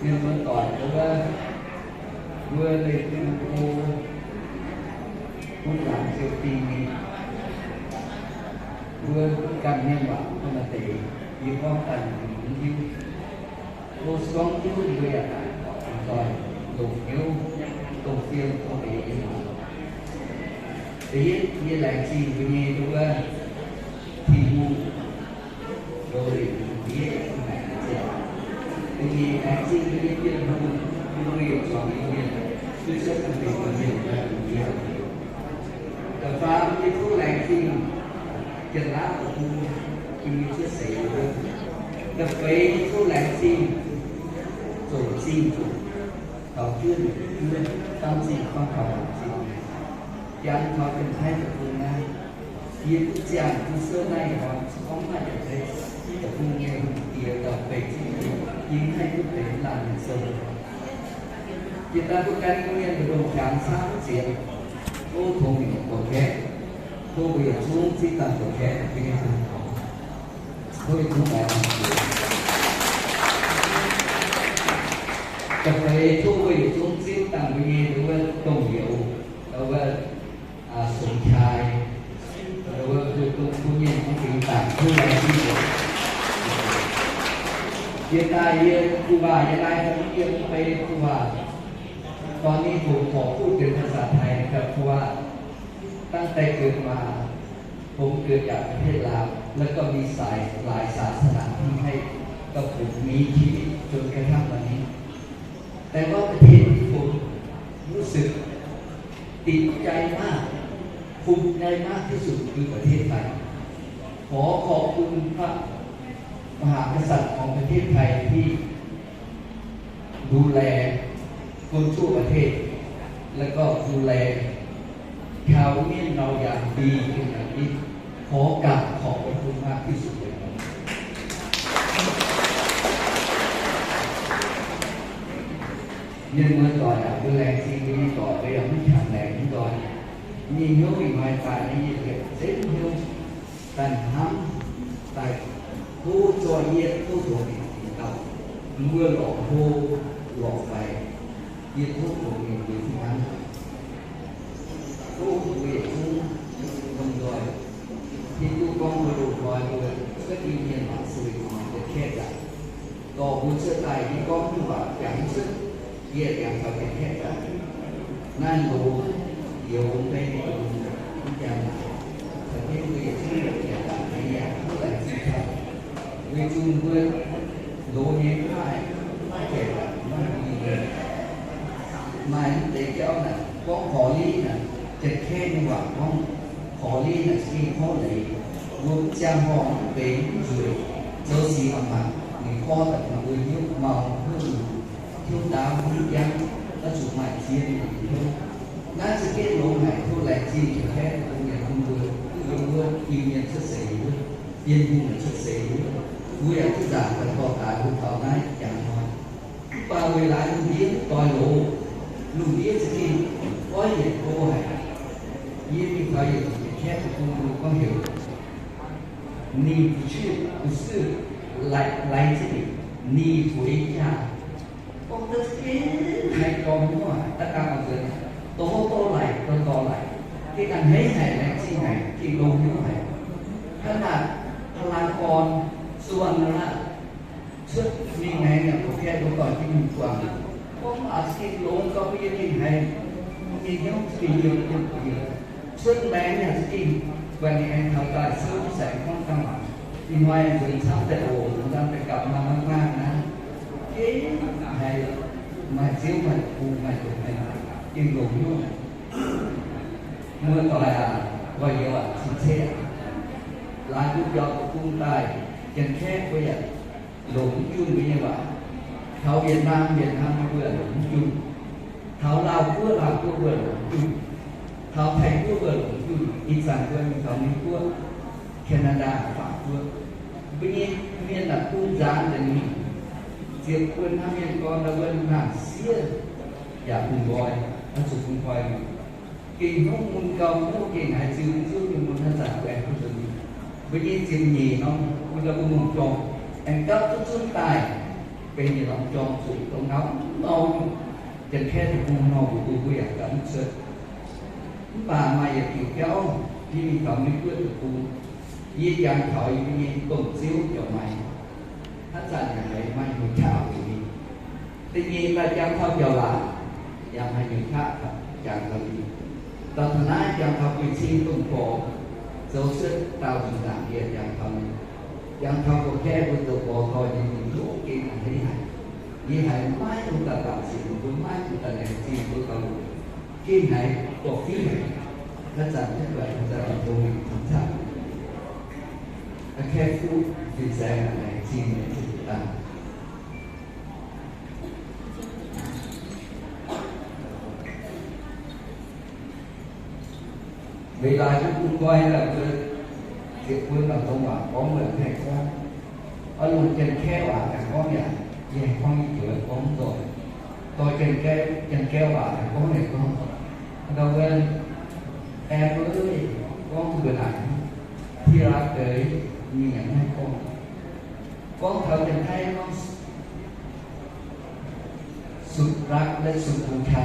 Mienh muoz-doic, wuov, mbuo leih bun mbuo, mbuo laangz ziouc dingh mingh, mbuo ganh mienh waac mbuo maaih deix, yie gorngv daaih mbuo mv hiuv. Mbuo gorngv hiuv mbuo yaac daaih doic longc hnyouv dongh fiem dongh eix nyei waac. Da'yietv, yie laengz zingh mbuo nyei wuov Tin-Hungh, Loz-Lingc Diex, mbuo nyei laengz zingh mbuo nyei Bienh Hungh, bun mbuo yietc zuangx Iu-Mienh duqv cuotv daaih benx Iu-Mienh daaih bun yie. Da'faam, yie tov laengz zingh Janx-Laauv Deic-Bung, bun yie cuotv seix wuov. Da'feix, yie tov laengz zingh Zoqc Zingh Zuqc, taux juov, juov, Dangv Zingh Fangv, taux Laangc Zingh, Janx taux Janx-Taiv Deic-Bung naaiv. Yie duqv ziangh duqv cuotv naaiv hnoi, gorngv maaih Janx-Taiv Deic-Bung nyei hungh diex dauh feix zingh, yie mv haih duqv benx laanh mienh sou. Yie daaih duqv gan Iu-Mienh mbu'ndongx jangx camv zienx, o tongx mingh doqc kaeqv, tov mbuo yietc zungv zipv dangh doqc kaeqv, tov yietc zungv baengh. Da'feix tov mbuo yietc zungv zipv dangh mbuo nyei wuov dongh youz, wuov, Songx Qai, wuov, mbuo dongh kuv mienh mv fingx dangc tov laengz zingh. Yie daaih yie kuv waac yie lai daaih mv yiem bei kuv waac. ตอนนี้ผมขอพูดเป็นภาษาไทยนะครับ เพราะว่าตั้งแต่เกิดมา ผมเกิดจากประเทศลาว แล้วก็มีสาย หลายศาสนาที่ให้กับผมมีชีวิตจนกระทั่งวันนี้ แต่ว่าประเทศที่ผมรู้สึกติดใจมาก ภูมิใจมากที่สุดคือประเทศไทย ขอขอบคุณพระมหากษัตริย์ของประเทศไทยที่ ดูแลคนทั่วประเทศ และก็ดูแลชาวเมียนเราอย่างดีเป็นอย่างยิ่ง ขอกราบขอบพระคุณมากที่สุดเลยครับ Mienh muoz-doic aac, mbuo laengz zingh mbuo nyei doic, mbuo yaac mv qangx laengz mv doic. Nyei hnyouv ih hnoi daaih naaiv yie liepc zengv hnyouv daaih hnamv daaih tov zorqv yietv tov zoux mingh dingc dauh, mbuo lorqc hlo lorqc faix, yie tov zoux mingh mbuo fih hnangv. Tov mbuo yietc zungv lomh nzoih, Tin-Hungh gorngv mbuo loz-hnoi mbuo cuotv Iu-Mienh waac sui hnoi deix kaeqv daaih, dorh mbuo cuotv daaih yie gorngv duqv waac jangx cuotv, yie jangx taux deix kaeqv daaih. Naaiv loz-youz mv bei mv jangx naaic, caux jienv mbuo yietc zungv yietc jangx naaic yaac duqv laengz zingh gaax. Weic zuqc mbuo loz nyei mv maaih, mv maaih jaic gaax, mv maaih mingh nyei. Maaih mv deix jauv naaic gorngv korv-liev naaic, Janx-Kaeqv nyei waac gorngv korv-liev naaic za'gengh korv-leiz. Mbuo mv ziangh horngh mv benx mv nzueic, zoux sic aac mangc ninh korv daaih bun mbuo hnyouv mau hnyouv luc, hnyouv ndaauv hnyouv jangv, oix zuqc maaih ziex nyungc hnyouv. Naaiv za'gengh longx haic, tov laengz zingh Janx-Kaeqv bun mienh bun mbuo duqv yiem wuov Iu-Mienh cuotv seix wuov, Bienh Hungh cuotv seix wuov, mbuo yaac duqv nzaangc daaih dorh daaih mbuo taux naaiv jangx hnoi. Mv baac weic laaix lungh ndiev doix-loz, lungh ndiev za'gengh goiv yietc go haic. Yie mingh taux yietc Janx-Kaeqv deic-bung, mbuo gorngv heuc ninh 不去, 不是, 来, 来这里, 你回家. Gorngv deix za'gengh haiz dorngx nyei, da'ganh oix nzuonx, dorh dorh laic, dorh dorh laic, gengh ganh hneiv haic, laengz zingh haic, gengh longx hnyouv haic. ขนาดพลากร สุวรรณรัตน์ cuotv mingh maengx yaac mbuoqc kaeqv mbuo dorh jienv mingh buangh. Gorngv aac za'gengh longx gau, mbuo yiem mingh haiz mbuo nyei hnyouv za'gengh yiem, yiem, yiem. Cuotv maengx yaac za'gengh buatc ninh aengx taux daaih souv saengx gorngv dangh waac. Ih hnoi nzuonx camv daaih oc, nzuonx daaih gapv maaih mangv mangv naaiv. Gengh haiz maaih Ziouv maaih bung maaih doqc mienh, gengh longx hnyouv. Muoz-doic aac, gorx-youz aac, cing-ceqv aac, laaix mbuo biaux deic-bung daaih, Janx-Kaeqv mbuo yaac longc mv junh mbuo nyei waac. Taux Việt Nam, Việt Nam mbuo yaac longc mv junh. Taux Laauh Guoqv, Laauh Guoqv mbuo longc mv junh. Taux Taiv Guoqv mbuo longc mv junh. Ih zanc mbuo mingh taux Meiv Guoqv, Canada,法国, Mbuo nyei mienh naaic bun nzaanx deix mingh, ziepc buo hnangv mienh gorn ndau wuov naamh sieqv yaac bun nqoi, oix zuqc bun nqoi mingh. Gengh hnyouv mun gau hnyouv gengh haiz ziux mv zuqc mienh mun haaix zanc guaengx duqv nzunc. Mbuo nyei ziepc nyeic norm bun ndau wuov mungh jorm, aengx gapv duqv zunv daaih, benx yietc norm jorm zuqc dongh ngau ngau, Janx-Kaeqv deic-bung nor mbuo mbuo yaac gapv mv cuotv. Mv baac maaih yietc diuc jauv, yie mingh taux Meiv-Guoqv deic-bung, yie jangx taux yie mbuo nyei domh ziouv Jauv Maix, haaix zanc yaac haiz maaih hnyouv qaqv weic ninh. Da'nyeic daaih jangx taux Jauv Laac, yaac maaih hnyouv qaqv jangx taux ninh. Daaih taux naaiv jangx taux Guei Cing domh gorx, zoux cuotv daauh nzunc naanc yie jangx taux ninh. Jangx taux Gorqv-Kaeqv mbuo zoux gorx dorh nyei, ninh hnyouv gengh a'hneiv haic. Yie haiz maiv dungx daaih baac sienx mbuo, maiv dungx daaih laengz zingh mbuo gauh longx. Gengh haiz dorh fiev haic. Haaix zanc mv baac haaix zanc mbuo mingh camv camv, Gorqv-Kaeqv fuqv fin-saeng laengz zingh nyei zuqc daaih. Weic laaix mbuo bun nqoi laaix mbuo ziepc buo norm dongh waac gorngv laaix haih gorngv. Oix longc Janx-Kaeqv waac daaih gorngv yaac, yie haih gorngv nyei, jiex gorngv mv nzoih. Dorh Janx-Kaeqv, Janx-Kaeqv waac daaih gorngv yaac gorngv. Ndau wuov, Em, gorngv mbuo naaic, ที่รัก deix, ninh yaac mv haih gorngv. Gorngv taux Janx-Taiv gorngv สุดรัก และสุดบูชา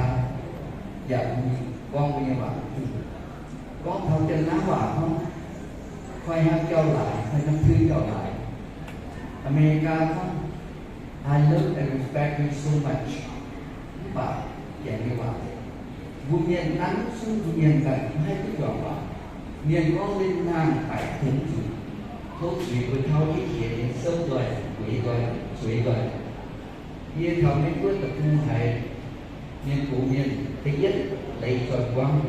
yaac mingh gorngv mbuo nyei waac. Gorngv taux Janx-Naaiv waac gorngv, koi hnamv jauv laaix, koi hnamv tui jauv laaix. Aa^me^li^gaa gorngv, I love and respect you so much. Mv baac Janx nyei waac, mbuo mienh nanv zungv mbuo mienh daaih mv haih duqv juangc waac. Mienh gorngv linh hnaangx daic kungx zuqc, tov zuiz mbuo tauv jienv qiex nyei souv nzoih, gueix nzoih, zueiz nzoih. Yie taux Meiv-Guoqv deic-bung haiz mienh gox mienh, da'yietv leiz zoih buangv,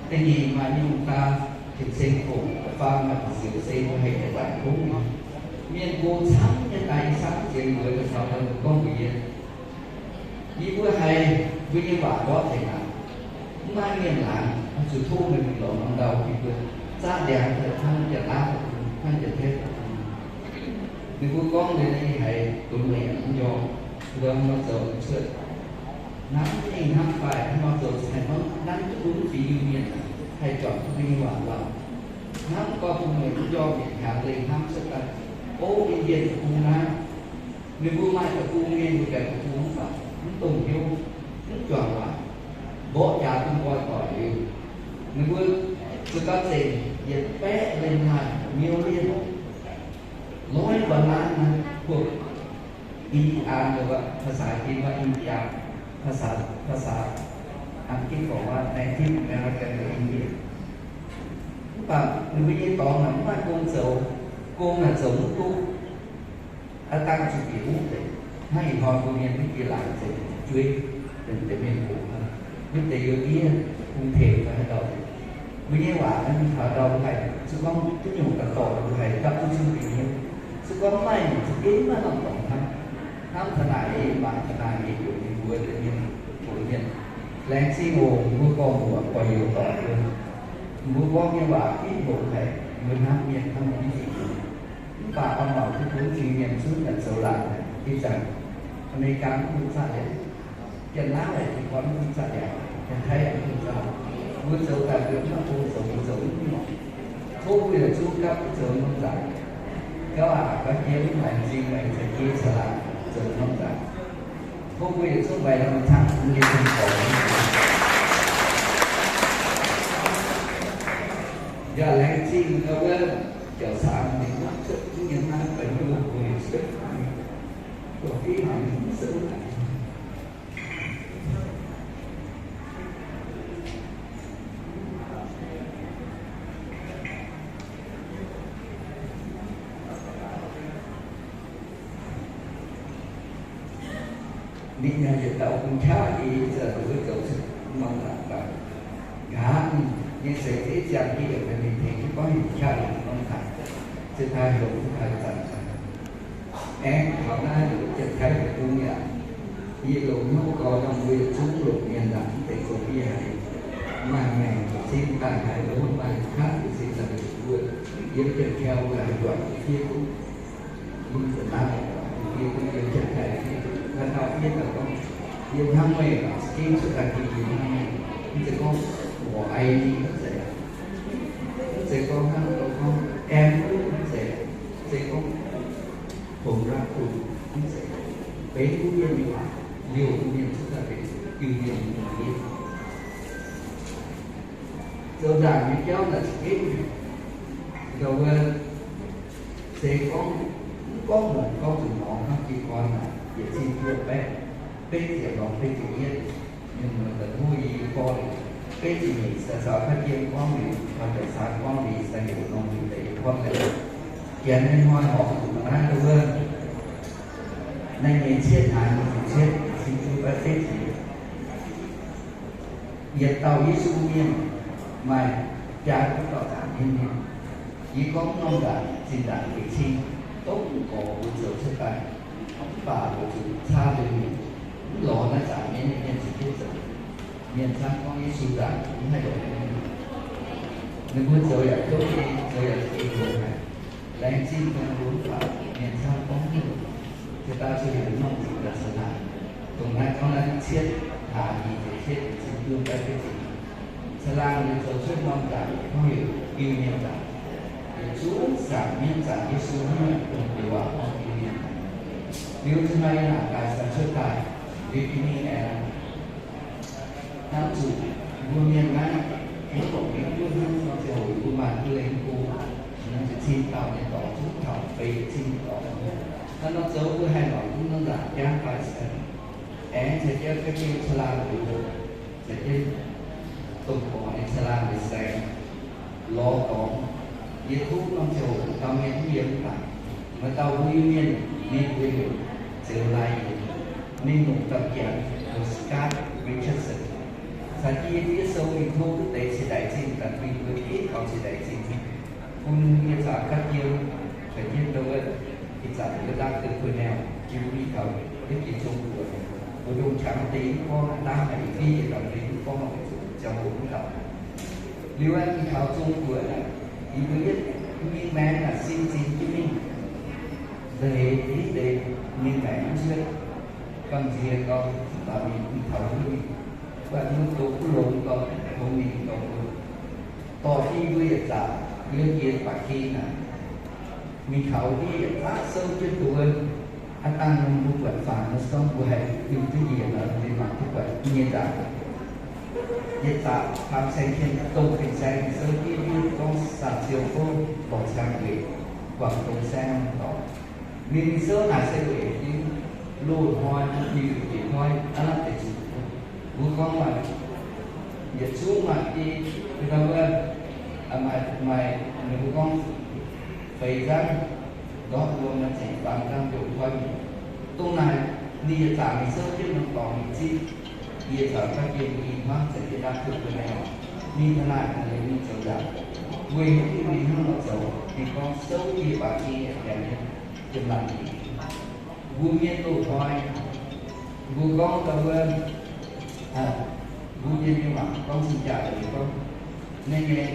da'nyeic maaih nyungc daaih tin-seng fongc, da'faam maaih siouc seng, haih daaih kungx. Mienh gox camv nyei daaih, yie camv zienx mueiz daaih taux daaih gorngv mbuox yie, yie mbuo haiz mbuo nyei waac mborqv nzengc aqv. Mv maaih mienh laangz, oix zuqc tov meih mingh lorz norm ndau, yie mbuo zaqv ndiangx daaih hnangv Janx-Naaiv, hnangv Janx-Taiv. Ninh mbuo gorngv liuz, yie haiz donx mengh mv njormh, ndorm nor zoux cuotv hnamv mingh hnamv daaih, hnangv nor zoux haih hnamv duqv mbuo mv fingx Iu-Mienh haih juangc duqv mbuo nyei waac lauh. Hnamv gorngv bun mienh mv njormh mienh hnyangx lengh hnamv cuotv daaih, o, Indian deic-bung naaiv, ninh mbuo maaih deic-bung mienh, mbuo gaengh deic-bung mv baac mv dongh hnyouv, mv juangc waac, mborqv jaax bun nqoi doic liuz, ninh mbuo zuqc gapv zengc yietc baeqv lengh maaih million, loih ganh naaiv, buov Indian, ภาษาอังกฤษว่า Indian, ภาษา ภาษาอังกฤษบอกว่า Native American Indian. Mv baac ninh mbuo nyei dorngx naaic mv maaih gong zoux, gong naaic zoux mv duqv. Aa dangh zuqc bieqc wuov deix, hnangv ih hnoi mbuo mienh mv bieqc laangz zengc jueiv, deix mienh gox, wuov deix youh ndiev, กรุงเทพ fai haaix dauh. Mbuo nyei waac naaiv mingh taux ndau mbuo haih zuqc gorngv duqv nyungc ga'dorh, mbuo haih gapv duqv zungv bieqc hnyouv. Se gorngv mv maaih nyungc za'gengh mv maaih norm dorngx hnamv. Hnamv taux naaic nyei, mangc taux naaic nyei, heuc ninh mbuo deix mienh, gox mienh, laengz zingh oc, mbuo gorngv mbuoqc gorx-youz dorngc mbuo. Mbuo gorngv nyei waac ginv hoqc haic, mbuo hnamv mienh hnangv mbuo nyei zingh. Mv baac orn-lorqc duqv bun cing mienh zunv naaic zoux laangc, ih zanc Aa^me^li^gaa mv dungx zaqv liuz, Janx-Naaiv haic, mv dungx zaqv liuz, Janx-Taiv yaac mv dungx zaqv. Mbuo zoux daaih mbuo mv bung zoux, mbuo zoux mv nyungc. Tov mbuo yietc zungv gapv duqv zoux norm nzangc. Gauh aqc gauh jiex mv laengz zingh meih caux jiex caux laangc zoux norm nzangc. Tov mbuo yietc zungv meih norm camv mbuo nyei Tin-Hungh. Yaac laengz zingh gauh wuov Jauv Saangx ninh hnamv cuotv duqv nyei hnangv, beiv mbuo mbuo cuotv, mbuo fiev haic mv sou. Ninh nyei yietc dauh bung qaqv, yie za'gengh zoux norm nzangc daaih. Nqa'haav nyei seix deix ziangh yie yaac mingh tengx duqv gorngv yietc qaqv norm nzangc, ziouc daaih longc duqv haaix zanc. Aengx taux naaiv Janx-Taiv deic-bung yaac, yie longc hnyouv gau, dongh mbuo yietc zungv longc mienh nzangc mv deix zoux yie haic. Maaih maengc zinh daaih haiz longx, maaih qaqv zinh daaih mbuo yiem Janx-Kaeqv mbuo haih nduoqc fiev duqv. Yie hnangv meih, yie hnangv meih, mv zeiz gorngv mbuox ai ni mv zeiz, mv zeiz gorngv hnangv gorngv aengx mv zeiz, mv zeiz gorngv tongx nqaang kuh mv zeiz, benx mbuo mienh nyei waac, liouh mbuo mienh cuotv daaih benx Iu-Mienh nyei. Zoux ndaangc nyei jauv naaic za'gengh, ndau wuov, se gorngv, mv gorngv muonc gorngv zuqc norm hnangv jiez gorn naaic, yietc cin juov baeqv betv ziepc lorz betv ziepc yietv, mienh muoz doic, mbuo yie gorngv, betv ziepc nyeic se caux kaav jiem gorngv liuz, caux deix caan gorngv liuz, se heuc norm liuz deix yietc gorngv deix. Janx nyei hnoi horpc zuqc naaiv ndau wuov, naaiv nyei cietv hnaangx nyei ziepc cietv, cin juov baeqv betv ziepc yietc dauh Yesu mienh maaih biaa duqv dauh zaangc mienv mienh. Yie gorngv norm nzaangc zinh ndaangc deix cing, dongh gorx mbuo zoux cuotv daaih, mv baac weic zuqc caa nzengc mienh, mv lorz naaiv zaangc mienv nyei mienh ziouc jienv zoux. Mienh camv gorngv Yesu nzaangc mv haih longc. Ninh mbuo zoux yaac duqv nyei, zoux yaac za'gengh longx haic. Laengz zingh dongh mbuo mv baac mienh camv gorngv mv longc. Jiex daaih zuqc heuc norm ziqc ga'cin naaic. Dongh naaiv gorngv naaiv cietv hlaax nyei ziepc cietv cin juov baeqv betv ziepc nyeic. Caangh laangh ninh zoux cuotv norm nzaangc gorngv heuc Iu-Mienh nzaangc. Yietc zungv zaangc mienv zaangc Yesu hnangv, dongh deix waac gorngv Iu-Mienh. Liuz zinh hnoi yie naaic daaih se cuotv daaih, beginning and hnangv zuqc mbuo mienh naaiv, mbuo longc mingh duqv hnangv nor ziangh hoc mbuo maaih duqv lengh go, hnangv ziepc cin dauh nyei dorngx zungv taux feix ziepc cin dorngx. Hnangv nor zoux mbuo haih longc duqv norm nzaangc jangv daaih se, aengx caux jienv ga'jiex caangh laangh liuz, caux jienv dongh gorx nyei caangh laangh liuz saeng lorz dorngx. Yie tov norm ziangh hoc dauh mienh mv yiem mv baac maaih dauh mbuo Iu-Mienh ninh mbuo heuc Zeux Lai Yienx, ninh longc dauh janx heuc Scott Richardson caux jienv yie fiev sou mingh tov duqv deix ceix daic zingh daaih bun mbuo ginv taux ceix daic zingh, bun yie caux ga'jiex caux jienv ndau wuov ih zanc wuov doctor personnel yiem mingh taux wuov jiex Zong-Guoqv, mbuo ndongc qangx deix mv gorngv, dangv haic fiev yietc dauh deix mv gorngv, weic zuqc ziangh hoc mv dauh. Liuz aeqv, mingh taux Zong-Guoqv naaic, yie mbuo yietv mingh maengx naaic sin zingx jienv mingh, nza'heix div deix mingh maengx mv cuotv, gamh nziex gau, mv baac mingh taux wuov mingh, buatc mbuo doqc mv longx gau, tongx mingh gau mbuo. Dorh jienv mbuo yietc zaqc yiem jiex baac geh naaic, mingh taux ndiev yietc zaqc souv jienv duqv wuov, aav dangh mbuo buatc faanx nor, se gorngv mbuo haih yiem duqv njiec nor, mbuo mangc duqv buatc nyei nzaangc. Yietc zaqc faanx saeng-kien dongh fin-saeng souv jienv ndiev gorngv San Diego, lorz ciangv weic Guangv Dong saengv dorngx. Ninh mingh souv naaic se weic jienv loz-hnoi mbuo Iu-Mienh deic-bung hnoi aav lamh deix zuqc mbuo gorngv maaih yietc zungv maaih biei, mbuo gorngv wuov, maaih, maaih, mbuo gorngv feix nzangv ndortv mbuo maaih zengc faam nzangv mbiouh koi mienh. Dongh naaic ninh yietc zaqc mingh souv jienv norm dorngx mingh zipv, yie caux ga'jiex mbuo i hmuangv za'gengh daaih kuh mbuo naaiv, ninh taux naaic naaic liuz ninh zoux nzangc. Weic haaix diuc ninh hnangv nor zoux? Ninh gorngv souv yie baac yie yaac janx nyei jiem-laangc. Mbuo mienh loz-hnoi, mbuo gorngv daaih wuov, mbuo mienh nyei waac gorngv cing-jaa deix gorngv, naaiv nyei,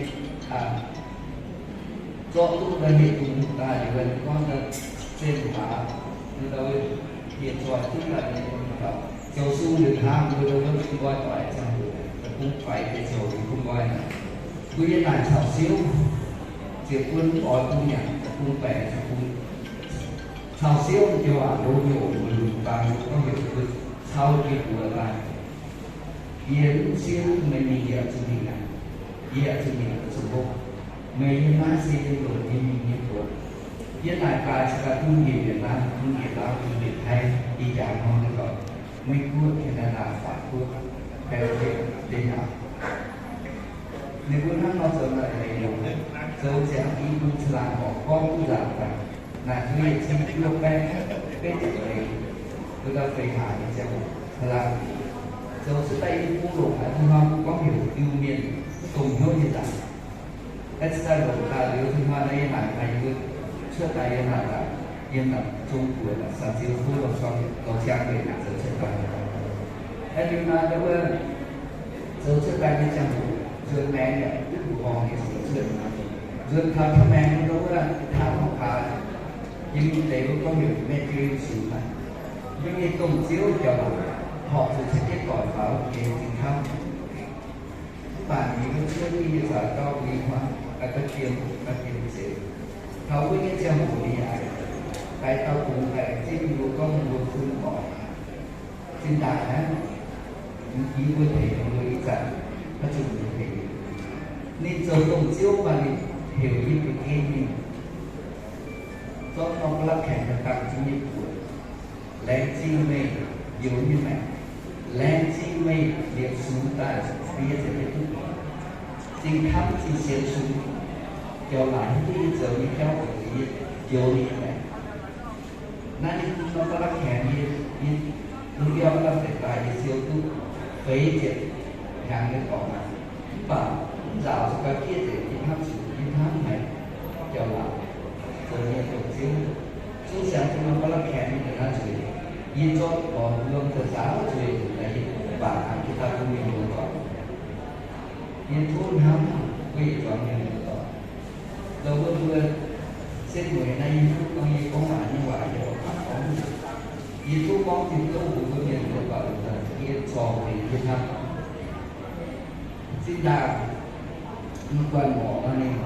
zorqv duqv daaih nyei dungz daaih liuz gorngv daaih zinh hlaax, ninh daaih wuov, yie zoih duqv daaih nyei dungz taux zoux sung liuz hnangv mbuo daaih wuov bun nqoi doic ziangh hoc deic-bung faix deix ziouc bun nqoi naaic. Mbuo yie naaic caux siouv ziepc buonc oix bun nyanc deic-bung baengc deic-bung. Caux siouv joux aac, loz-nyungc mbuo lunx bang gorngv heuc mbuo cau jiex buoz daaih. Yie mv siouv meih mingh, yie oix zuqc mingh aqv. Yie oix zuqc mingh zuqc mbopv. Meih yiem naaiv se yiem loz, yie mingh yiem buoz. Yie naaic daaih se daaih bun njiec Yietc Naamh, bun njiec Laauv, bun njiec Taiv, yie jangx hnangv naaiv gorngv Meiv Guoqv, Canada, Faac Guoqv, Belgium, Denmark. Ninh mbuo hnangv nor zoux naaic leiz longx, zoux ziangx i bun caangh laangh horpc gorngv duqv nzaangc daaih. Naaic zuqc yietc cin juov baeqv betv ziepc lengh, mbuo gauh feix hlaax nyei ziangh hoc caangh laangh zoux cuotv daaih i bun longc haic. Ih hnoi mbuo gorngv heuc Iu-Mienh, dongh hnyouv nyei nzaangc. Aeqv, cuotv daaih longc daaih liuz, ih hnoi naaiv yie naaic haiz yie mbuo cuotv daaih yiem naaic, yiem naaic Zong-Guoqv naaic, San Diego lorz ciang, lorz ciang weic naaic zoux cuotv daaih. Aeqv, liuz naaiv ndau wuov zoux cuotv daaih nyei ziangh hoc, nzuonx maengx yaac duqv mbuoqc horngh nyei zoux cuotv. Nzuonx taux taux maengx ndau wuov hnangv horngh kaaix, Yie mingh deix wuov gorngv heuc Matthew Sungx naaic, mbuo nyei domh ziouv jauv-louc horpc zuqc ceix jienv doic faaux jiex zingh hnamv. Mv baac ninh mbuo cuotv mingh nyei zaux gauh li huaang, gauh jiem, gauh jiem zeiz. Taux wuov nyei ziangh hoc ninh yaac daaih dauh bungx daaih zipv ninh mbuo gorngv ninh mbuo fun doic. Zinh ndaangc naaiv, yie mbuo tengx ninh mbuo ih zanc, oix zuqc mbuo tengx ninh zoux domh ziouv, mv baac ninh heuc yie mbuo gengh mingh zorqv norm ba'laqv kaengx daaih dangh jienv nyei buoz, laengz zingh meih njoux nyei maengc, laengz zingh meih liepc sungx daaih fiev nzengc nyei duqv. Zingh hnamv zingh sienx sungx, jauv-louc hiuv duqv yie zoux nyei jauv, yie njoux nyei maengc. Naaiv ninh norm ba'laqv kaengx yie, yie lungh ndiev lamh deix daaih yie siou duqv feix ziepc hnyangx nyei dorngx aqv. Mv baac mv nzaaux zuqc gauh jieqv nzengc, yie hnamv zuqc, yie hnamv haic jauv-louc, zoux mienh domh ziouv. Zungv siangx duqv norm ba'laqv kaengx yie nzengc naaiv zuiz. Yie zorqv lorz wuom daaih nzaaux zuiz nzengc daaih, yie mv baac haiz jiex daaih bun mienh muoz doic. Yie tov hnamv mbuo yietc zuangx mienh muoz doic. Ndau wuov mbuo setv mueiz naaiv, yie tov gorngv, yie gorngv waac nyei waac yie oix hnamv gorngv. Yie tov gorngv Tin-Hungh bun mbuo mienh muoz doic daaih yie zorc mingh yie hnamv. Zinh ndaangc mv guanh morc nor ninh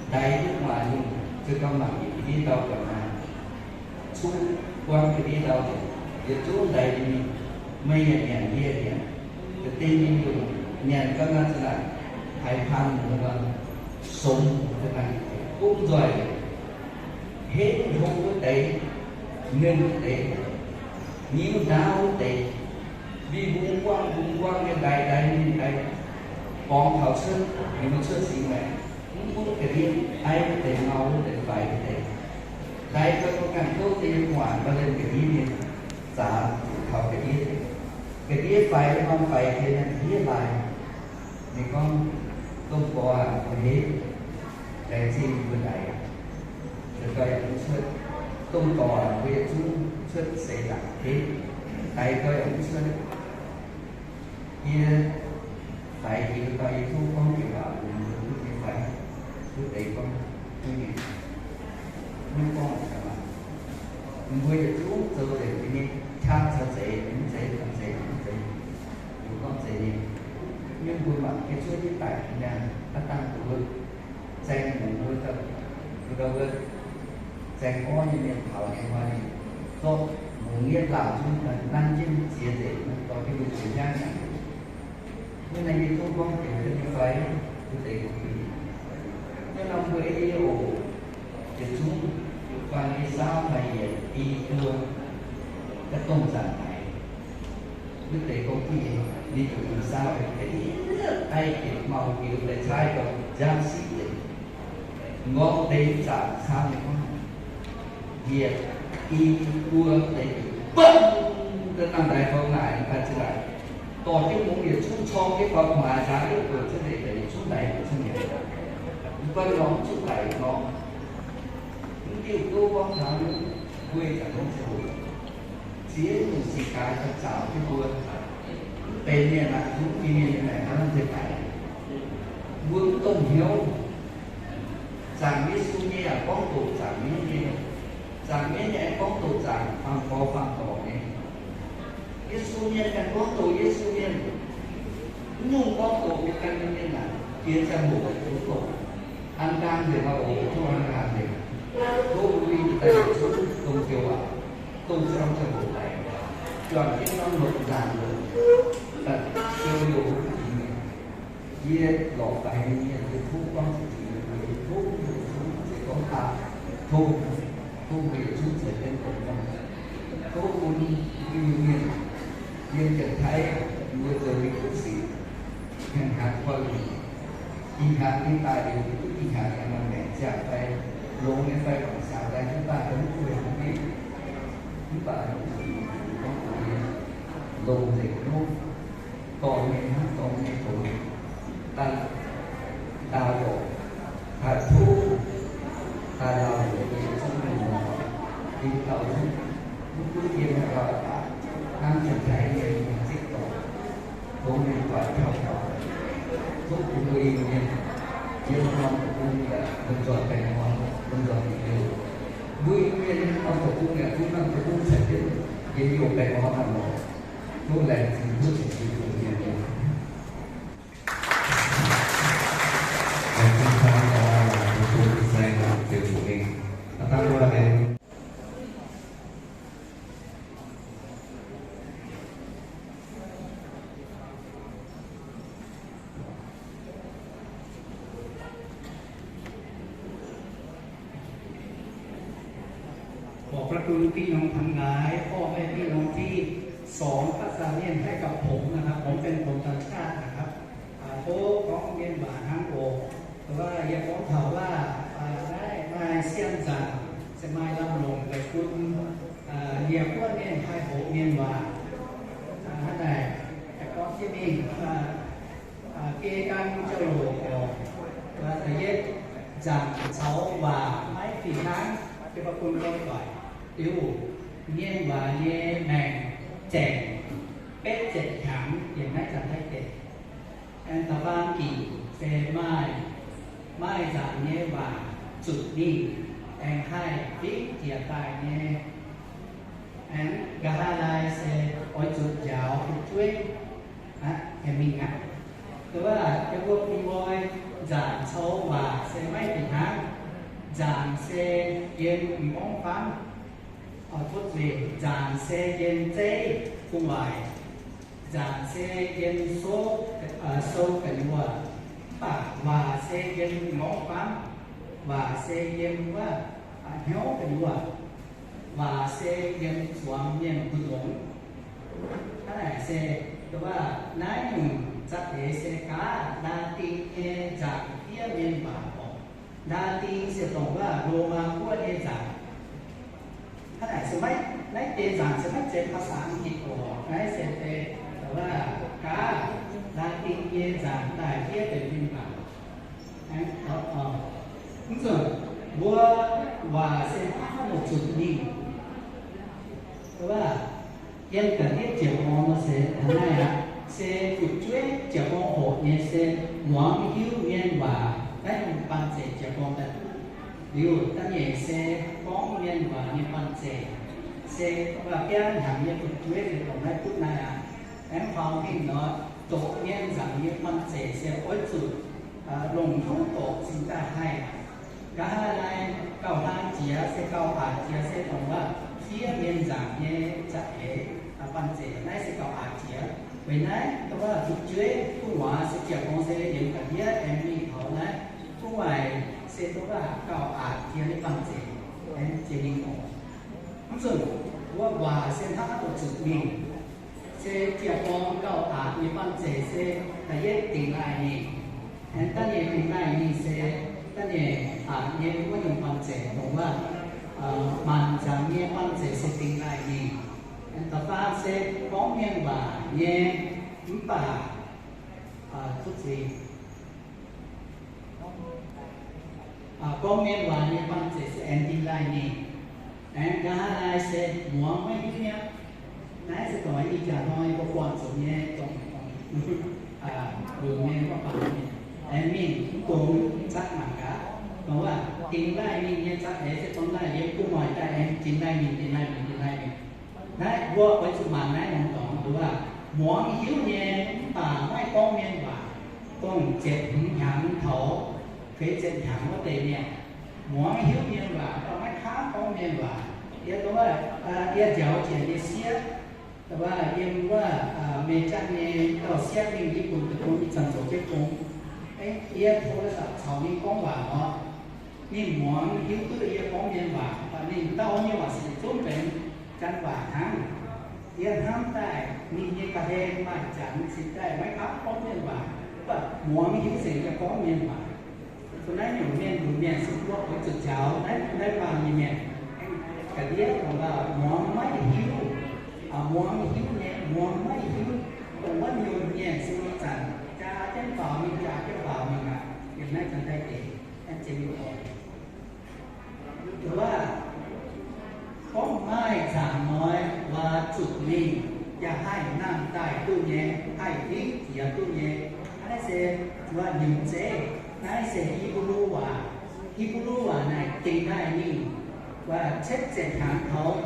ndaix duqv gu'nguaaic nyungc, zuqc gauh mangc yietc ndiev ndau guanh naaiv. Cuotv buangv ga'ndiev ndau nzengc, yietc zungv ndaix mingh, meih yaac nyanc, yie yaac nyanc. Ga'dengh nyei yungh nyanc gau naaiv za'naaic, haiz paan muoz, somx za'naaic, bung nzoih, henv hlo wuov deix, ngenh wuov deix, nyiuv ndaauv wuov deix, mbiv mbung guangv mbung guangv nyei ndaix, ndaix mingh ndaix, borngz taux cuotv, ninh mbuo cuotv singx maengc, mv gunv ga'ndiev aiv wuov deix, mau wuov deix, faix wuov deix. Ndaix gau, ganh kouv deix nyei gu'nguaaic, mv baac liemh ga'ndiev mingh zaax zuqc taux ga'ndiev. Ga'ndiev faix, norm faix deix naaiv ga'ndiev laaix. Ninh gorngv, domh dorc aac, mbuo henv, laengz zingh mbuo ndaix, za'gengh yaac mv cuotv. Domh dorc aac, mbuo yietc zungv cuotv seix zaangc henv, ndaix gau yaac mv cuotv. Yie faix jiex gau, yie tov gorngv jiex waac bun mbuo duqv nyei fai? Wuov deix gorngv, duqv nyei. Mv gorngv, mbuo yietc zungv zoux nzengc nyei, qaqv caux zeiz, mv zeiz, mv zeiz, mv zeiz. Mbuo gorngv zeiz nyei. Mienh mbuo mangc jienv cuotv jienv daic mienh, aav dangh mbuo zaeng mungz wuov dauh, wuov dauh wuov zaeng orv nyei mienh taux nyei hnoi, ninh zorqv mungz yietv laangh zungv nanv jienv ziex nzengc, dorh jienv mbuo ziex hnyangx nyanc. Hnangv naaiv yie tov gorngv jiex jienv nyei fai? Wuov deix gorngv, hnangv nor mbuo ei yie oc, yietc zungv guanh nyei saauv maaih yietc i buo ga'dongh zaangc haic. Wuov deix gorngv duqv nyei, ninh zuqc saauv, ai, yietc mau jiex daaih caaiv gau, nziaamv siqv deix. Nqorngv deix zaangc saauv nyei gorngv, yietc i buo deix, bang, da'nangh ndaix fou naaic, daaih zinh ndaangc dorh jienv mungz yietc zungv corng jienv faaux, maaiz nzaaux yietv buonc cuotv deix, yietc zungv ndaix buonc cuotv mi'aqv. Mv baac norm zuqc daic norm, mv diuh gouv gorngv taux mbuo ih zanc norm ziangh hoc ziex nyungc cing-gaax daaih zaaux jienv mbuo. Mv benx mienh aqv, mv bun mienh nyei maengc hnangv naaiv deix daic. Mbuo mv dongh hnyouv. Zaangc Yesu nyei yaac gorngv doqc zaangc mienv nyei. Zaangc mienv nyei aengx gorngv doqc zaangc faam-gorx faam-dorc nyei. Yesu mienh ganh gorngv doqc Yesu mienh. Mv nyungc gorngv doqc nyei ganh nyei mienh aac, jiex ziangh hoc mbuo doqc an daan nzengc, oix doqc an daan nzengc. Tov mbuo daaih yietc zungv dongh joux waac, dongh ziangh hoc daic, juangc jienv norm longc nzaangc longc, daaih siou youh mbuo nyei. Yie lorqc daaih nyei mienh, yie tov buangv zuqc zuqc yie mbuo, yie tov mbuo yietc zungv zeix gorngv daaih, tov, tov mbuo yietc zungv ceix jienv dongh wuov, tov bun mbuo Iu-Mienh yiem Janx-Taiv mbuo zoux nyei kuv sic, hnyangx-hnyangx guanh, ih hnyangx nyei daaih liuz, ih hnyangx yaac maaih maengc ziangh fai longx nyei fai, mangc saax daaih jienv daaih, mv duqv heuc mbuo mingh. Mv baac gorngv mbuo longx nzengc hnyouv, dorh nyei hnangv dorh nyei tongx, daaih, daaih lorqc, daaih tov, daaih lauh haic, yie zungv mienh muoz, yie dauh zungv, mv gunv yie maaih gau aqc, hnangv Janx-Taiv mienh zipv dorngc, tov mienh doic taux gaux, tov bun mbuo Iu-Mienh yiem norm deic-bung yaac lomh nzoih baengh orn, lomh nzoih liuh. Mbuo Iu-Mienh nyei norm deic-bung yaac zungv norm deic-bung caux jienv njien-youh baengh orn hnangv nor, zungv laengz zingh duqv ceng Tin-Hungh nyei. Laengz zingh camv, deic-bung saeng, ziouc zuqc mingh. Aa, dangh wuov, Khov kuv พี่น้อง ทั้งหลาย พ่อแม่พี่น้องที่สอนภาษาเมียนให้กับผมนะครับ ผมเป็นคนต่างชาตินะครับ อ่า โทษของเมียนมาทั้งโอ แต่ว่าอยากบอกเขาว่า อ่า ได้มาเสี่ยงจัง จะมาลำลงไปคุณ อ่า เรียกว่าเมียนไทยโอเมียนมา อ่า ท่านใด แต่ก็ที่นี่ อ่า อ่า เกกันเจ้าโลกออก ว่าแต่เย็ด จังเขาว่าไม่ปีนั้น เป็นพระคุณต้นก่อน ติว เมียนว่าเยแมงแจ่ง เป็ดเจ็ดหาง อย่างนั้นจำได้เต็ม แอนตาบ้านกี่เซนไม้ ไม้จางเยว่า จุดนี้ แองให้ปิ๊กเจียตายเย แอนกะฮาลายเซ ออยจุดยาวไปช่วย นะ แกมีนะ แต่ว่าจะพวกมีบอย จางเขาว่าเซไม่เป็นหาง จางเซเย็นมีอ้องฟัง เอาทดเวท จางเซเย็นเจ้ กุงไหว จางเซเย็นโซ เอ่อ โซกันว่า ปากว่าเซเย็นมีอ้องฟัง ว่าเซเย็นว่า อ่ะ เหียวกันว่า ว่าเซเย็นสวงเมียนบุญหลง นั่นแหละเซ แต่ว่าน้ายหนุ่มจะเอเซกา ลาตินเอจากเตี้ยเมียนบ่าออก ลาตินเสียตรงว่าโรมาขั้วเอจาก นั่นแหละสมัย ในเตจางสมัยเจ็ดภาษาอังกฤษออก ในเซเต แต่ว่ากา ลาตินเอจาก ตายเตี้ยเป็นเมียนบ่า Aa, mv zuqc mbuo waac se hnangv haaix nor zuqc mingh. Wuov, yiem ga'ndiev jiepc gorngv nor se hnangv naaiv aqv. Se fu'jueiv jiepc gorngv hoqc nyei se muangx hiuv mienh waac naaiv nyungc banh zeic jiepc gorngv daaih. Liuz da'nyeic se gorngv mienh waac nyei banh zeic, se waac biaa hnyangx nyei fu'jueiv se dongh naaiv duqv naaiv aqv. Aengx faaux mingh nor, doqc mienh nzaangc nyei banh zeic se oix zuqc longc hnyouv doqc cingx daaih haih. Nqa'haav naaiv gauh hlang jiex se gauh aqc jiex se dongh wuov fiev mienh nzaangc nyei za'eix banh zeic naaiv se gauh aqc jiex. Weic naaiv dongh wuov fu'jueiv gu'nguaaz se ziouc gorngv se yienx ga'ndiev aengx mingh taux naaiv gu'nguaaic se dongh wuov gauh aqc jiex nyei banh zeic aengx jiex mingh oc. Mv zuqc wuov waac se hnangv oix zuqc mingh. Se ziouc gorngv gauh aqc nyei banh zeic se da'yietv dingx laaih mingh. Aengx da'nyeic dingx laaih mingh se da'nyeic aqc nyei wuov nyungc banh zeic dongh wuov maanc nzaangc nyei banh zeic se dingx laaih mingh. Aengx da'faam se gorngv mienh waac nyei mv baac duqv zuiz. Gorngv mienh waac nyei banh zeic se aengx dingx laaih mingh. Aengx nqa'haav naaiv se muangx maiv hiuv nyei. Naaiv se dongh ih jaax hnoi mbuo buangh zuqc nyei dongh, dongh lunx nyei mv baac mienh aengx mingh mv dungx zatv mangc gaax. Dongh wuov dingx laaih mingh nyei zatv eix se dongh laaih yiem gu'nguaaic daaih aengx dingx laaih mingh, dingx laaih mingh, dingx laaih mingh. Naaiv mbuo oix zuqc mangc naaiv norm dorngx, dongh wuov muangx hiuv nyei mv baac maiv gorngv mienh waac, dongh ziepc hmz hnyangx taux feix ziepc hnyangx wuov deix mienh, muangx hiuv mienh waac, mv baac maiv kangv gorngv mienh waac. Yie dongh wuov, yie njaaux jiex nyei sieqv, wuov yiem wuov Meiv Jatv nyei gauh sieqv mingh Yietc Bung deic-bung ih zanc zoux jienv gong. Yie โทรศัพท์ caux ninh gorngv waac nor, ninh muangx hiuv duqv yie gorngv mienh waac, mv baac ninh dauh nyei waac se zungv benx Janx waac hnangv. Yie hnamv daaih ninh nyei ga'hlen maaih Janx cingx daaih maiv kangv gorngv mienh waac, mv baac muangx hiuv nzengc yie gorngv mienh waac. Dongh naaiv nyungc mienh lunx mienh se mbuo oix zuqc njaaux naaiv, naaiv baamh mienh mienh. Ga'ndiev dongh muangx maiv hiuv, muangx hiuv nyei muangx maiv hiuv. Dongh wuov nyungc mienh se ih zanc jaa jienv faaux mingh, jaa jienv faaux mingh aqv. Yiem naaiv zanc daaih deix, aengx ziex nyungc oc. Wuov, gorngv maaih zaangc hnoi waac zuqc mingh, yaac haih nangh daaih duqv nyei, haih fingx jiex duqv nyei. Naaiv se wuov nyungc zeiv, naaiv se Hipv^lu waac. Hipv^lu waac naaic dingx daaih mingh. Waac cietv ziepc hnyangx taux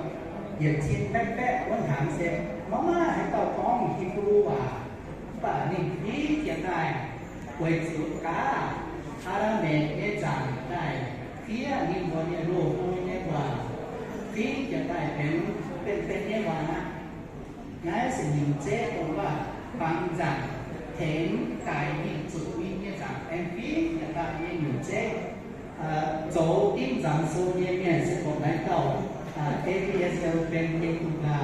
yietc cin baeqv baeqv wuov hnyangx se maiv maaih haaix dauh gorngv Hipv^lu waac, mv baac ninh fingx jiex daaih weic zuqc gaav Aa^lam^mek nyei nzaangc daaih fiev ninh mbuo nyei loz-hnoi nyei waac, fingx jiex daaih benx, benx, benx nyei waac aqv. Naaiv se nyungc zeiv dongh waac bangc nzangc, tengx daic mingh zuqc mingh nyei nzangc, aengx fingx jiex daaih nyei nyungc zeiv. Zoux Tin Nzangc Sou nyei mienh se dongh naaiv dauh, A B S L Ben Yehuda,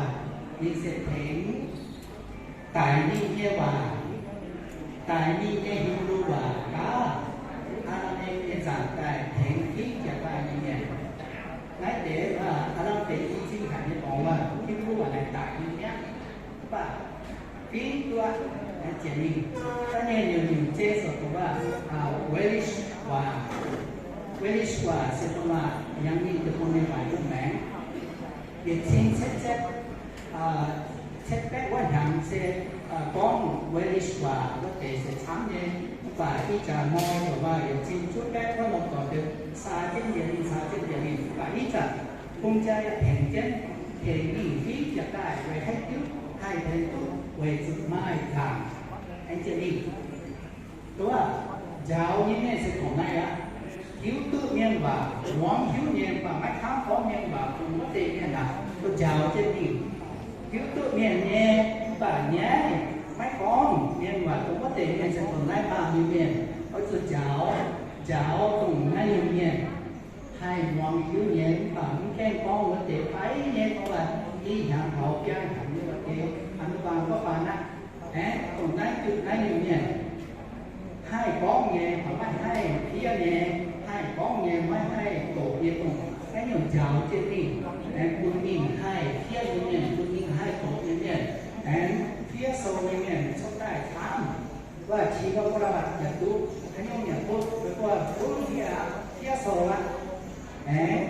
ninh se tengx daic mingh nyei waac, daic mingh nyei Hipv^lu waac gaav Aa^lam^mek nyei nzaangc daaih tengx fingx jiex daaih nyei mienh. Naaiv deix Aa^lam^mek i cin haic nyei dorngx waac, Hipv^lu waac naaic daic mingh mi'aqv. Mv baac fingx duqv zienx mingh. Da'nyeic nyungc zeiv se dongh waac Walish waac. Walish waac se dongh waac yangh mingh deic-bung nyei waaic duqv maengx. Yietc cin cietv cietv, cietv baeqv wuov hnyangx se gorngv Walish waac wuov deix se camv nyei, mv baac ih zanc nor dongh waac yietc cin juov baeqv wuov norm dorngx deix saa jienv njiec mingh, saa jienv njiec mingh, mv baac ih zanc bung jaa yaac tengx jienv, tengx mingh fingx jiex daaih weic haaix diuc haih tengx duqv, weic zuqc maaih nzaangc aengx jiex mingh. Duqv njaaux nyei mienh se dongh naaiv aqv. Hiuv duqv mienh waac, muangx hiuv nyei, mv baac maiv kangv gorngv mienh waac bun wuov deix mienh aqv, duqv njaaux jienv mingh. Hiuv duqv mienh nyei, mv baac nyaiv maiv gorngv mienh waac bun wuov deix mienh se dongh naaiv baamh mienh, oix zuqc njaaux, njaaux dongh naaiv nyungc mienh haih muangx hiuv nyei, mv baac mv gaengh gorngv wuov deix fai nyei, gorngv waac i hnyangx taux biaa hnyangx nyei wuov deix, aa, mv baac gorngv baac naaiv, aengx dongh naaiv duqv naaiv nyungc mienh haih gorngv nyei, mv baac maiv haih fiev nyei, haih gorngv nyei, maiv haih doqc nyei, dongh naaiv nyungc njaaux jienv mingh, aengx bun ninh haih fiev nyei mienh, bun ninh haih doqc nyei mienh, aengx fiev sou nyei mienh cuotv daaih camv. Waac qiex gorngv wuov dauh yaac duqv haaix nyungc yaac duqv, mv baac bun fiev, fiev sou aqv. Aengx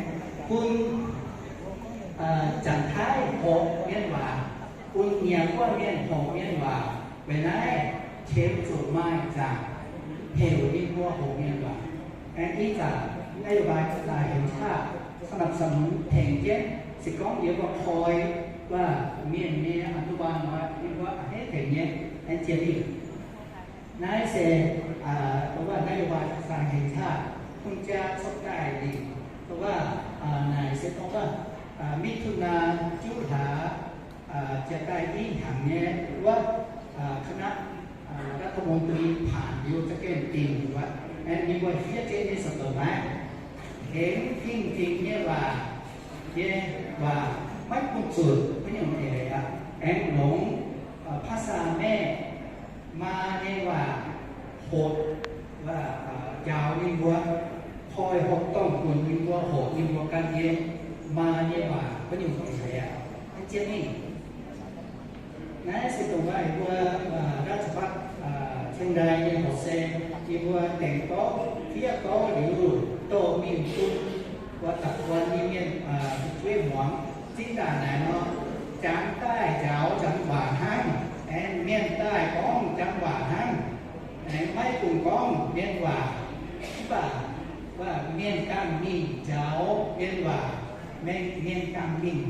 bun Janx-Taiv hoqc mienh waac, bun nyiex guoqv mienh hoqc mienh waac. Weic naaiv qiemx zuqc maaih nzaangc heuc ninh mbuo hoqc mienh waac. Aengx ih zanc นโยบาย Janx-Taiv แห่งชาติ สนับสนุน tengx jienv, se gorngv yie mbuo koi waac mienh nyei อนุบาล nor, yie mbuo a'hneiv tengx nyei, aengx jiex mingh. Naaiv se dongh waac นโยบาย Janx-Taiv แห่งชาติ bun jaa cuotv daaih lingc. Dongh waac naaic se dongh waac มิถุนา juqv hlaax jiex daaih i hnyangx nyei wuov คณะรัฐมนตรี ผ่าน liuz za'gengh dingc wuov, ninh mbuo fiev jienv nyei se dongh naaiv, tengx fingx-fingx nyei waac, nyei waac maiv bun zunc, maiv nyungc eix aqv. Aengx longc ภาษาแม่ maa nyei waac hoqc, njaaux ninh mbuo, koi hoqc dorngh gunx ninh mbuo, hoqc ninh mbuo gan nyei maa nyei waac, maiv nyungc eix aqv. Naaiv jienv mingh. Naaiv se dongh waac yie mbuo ราชภัฏเชียงราย nyei horqc se, yie mbuo dengh gorngv fiev gorngv liuz, doh mingh bun wuov da'guan nyei mienh fu'jueiv muangx. Zinh ndaangc naaic nor, Janx daaih njaaux Janx waac hnangv, aengx mienh daaih gorngv Janx waac hnangv, aengx maiv dungx gorngv mienh waac. Mv baac waac mienh ganh mingh njaaux mienh waac, mienh, mienh ganh mingh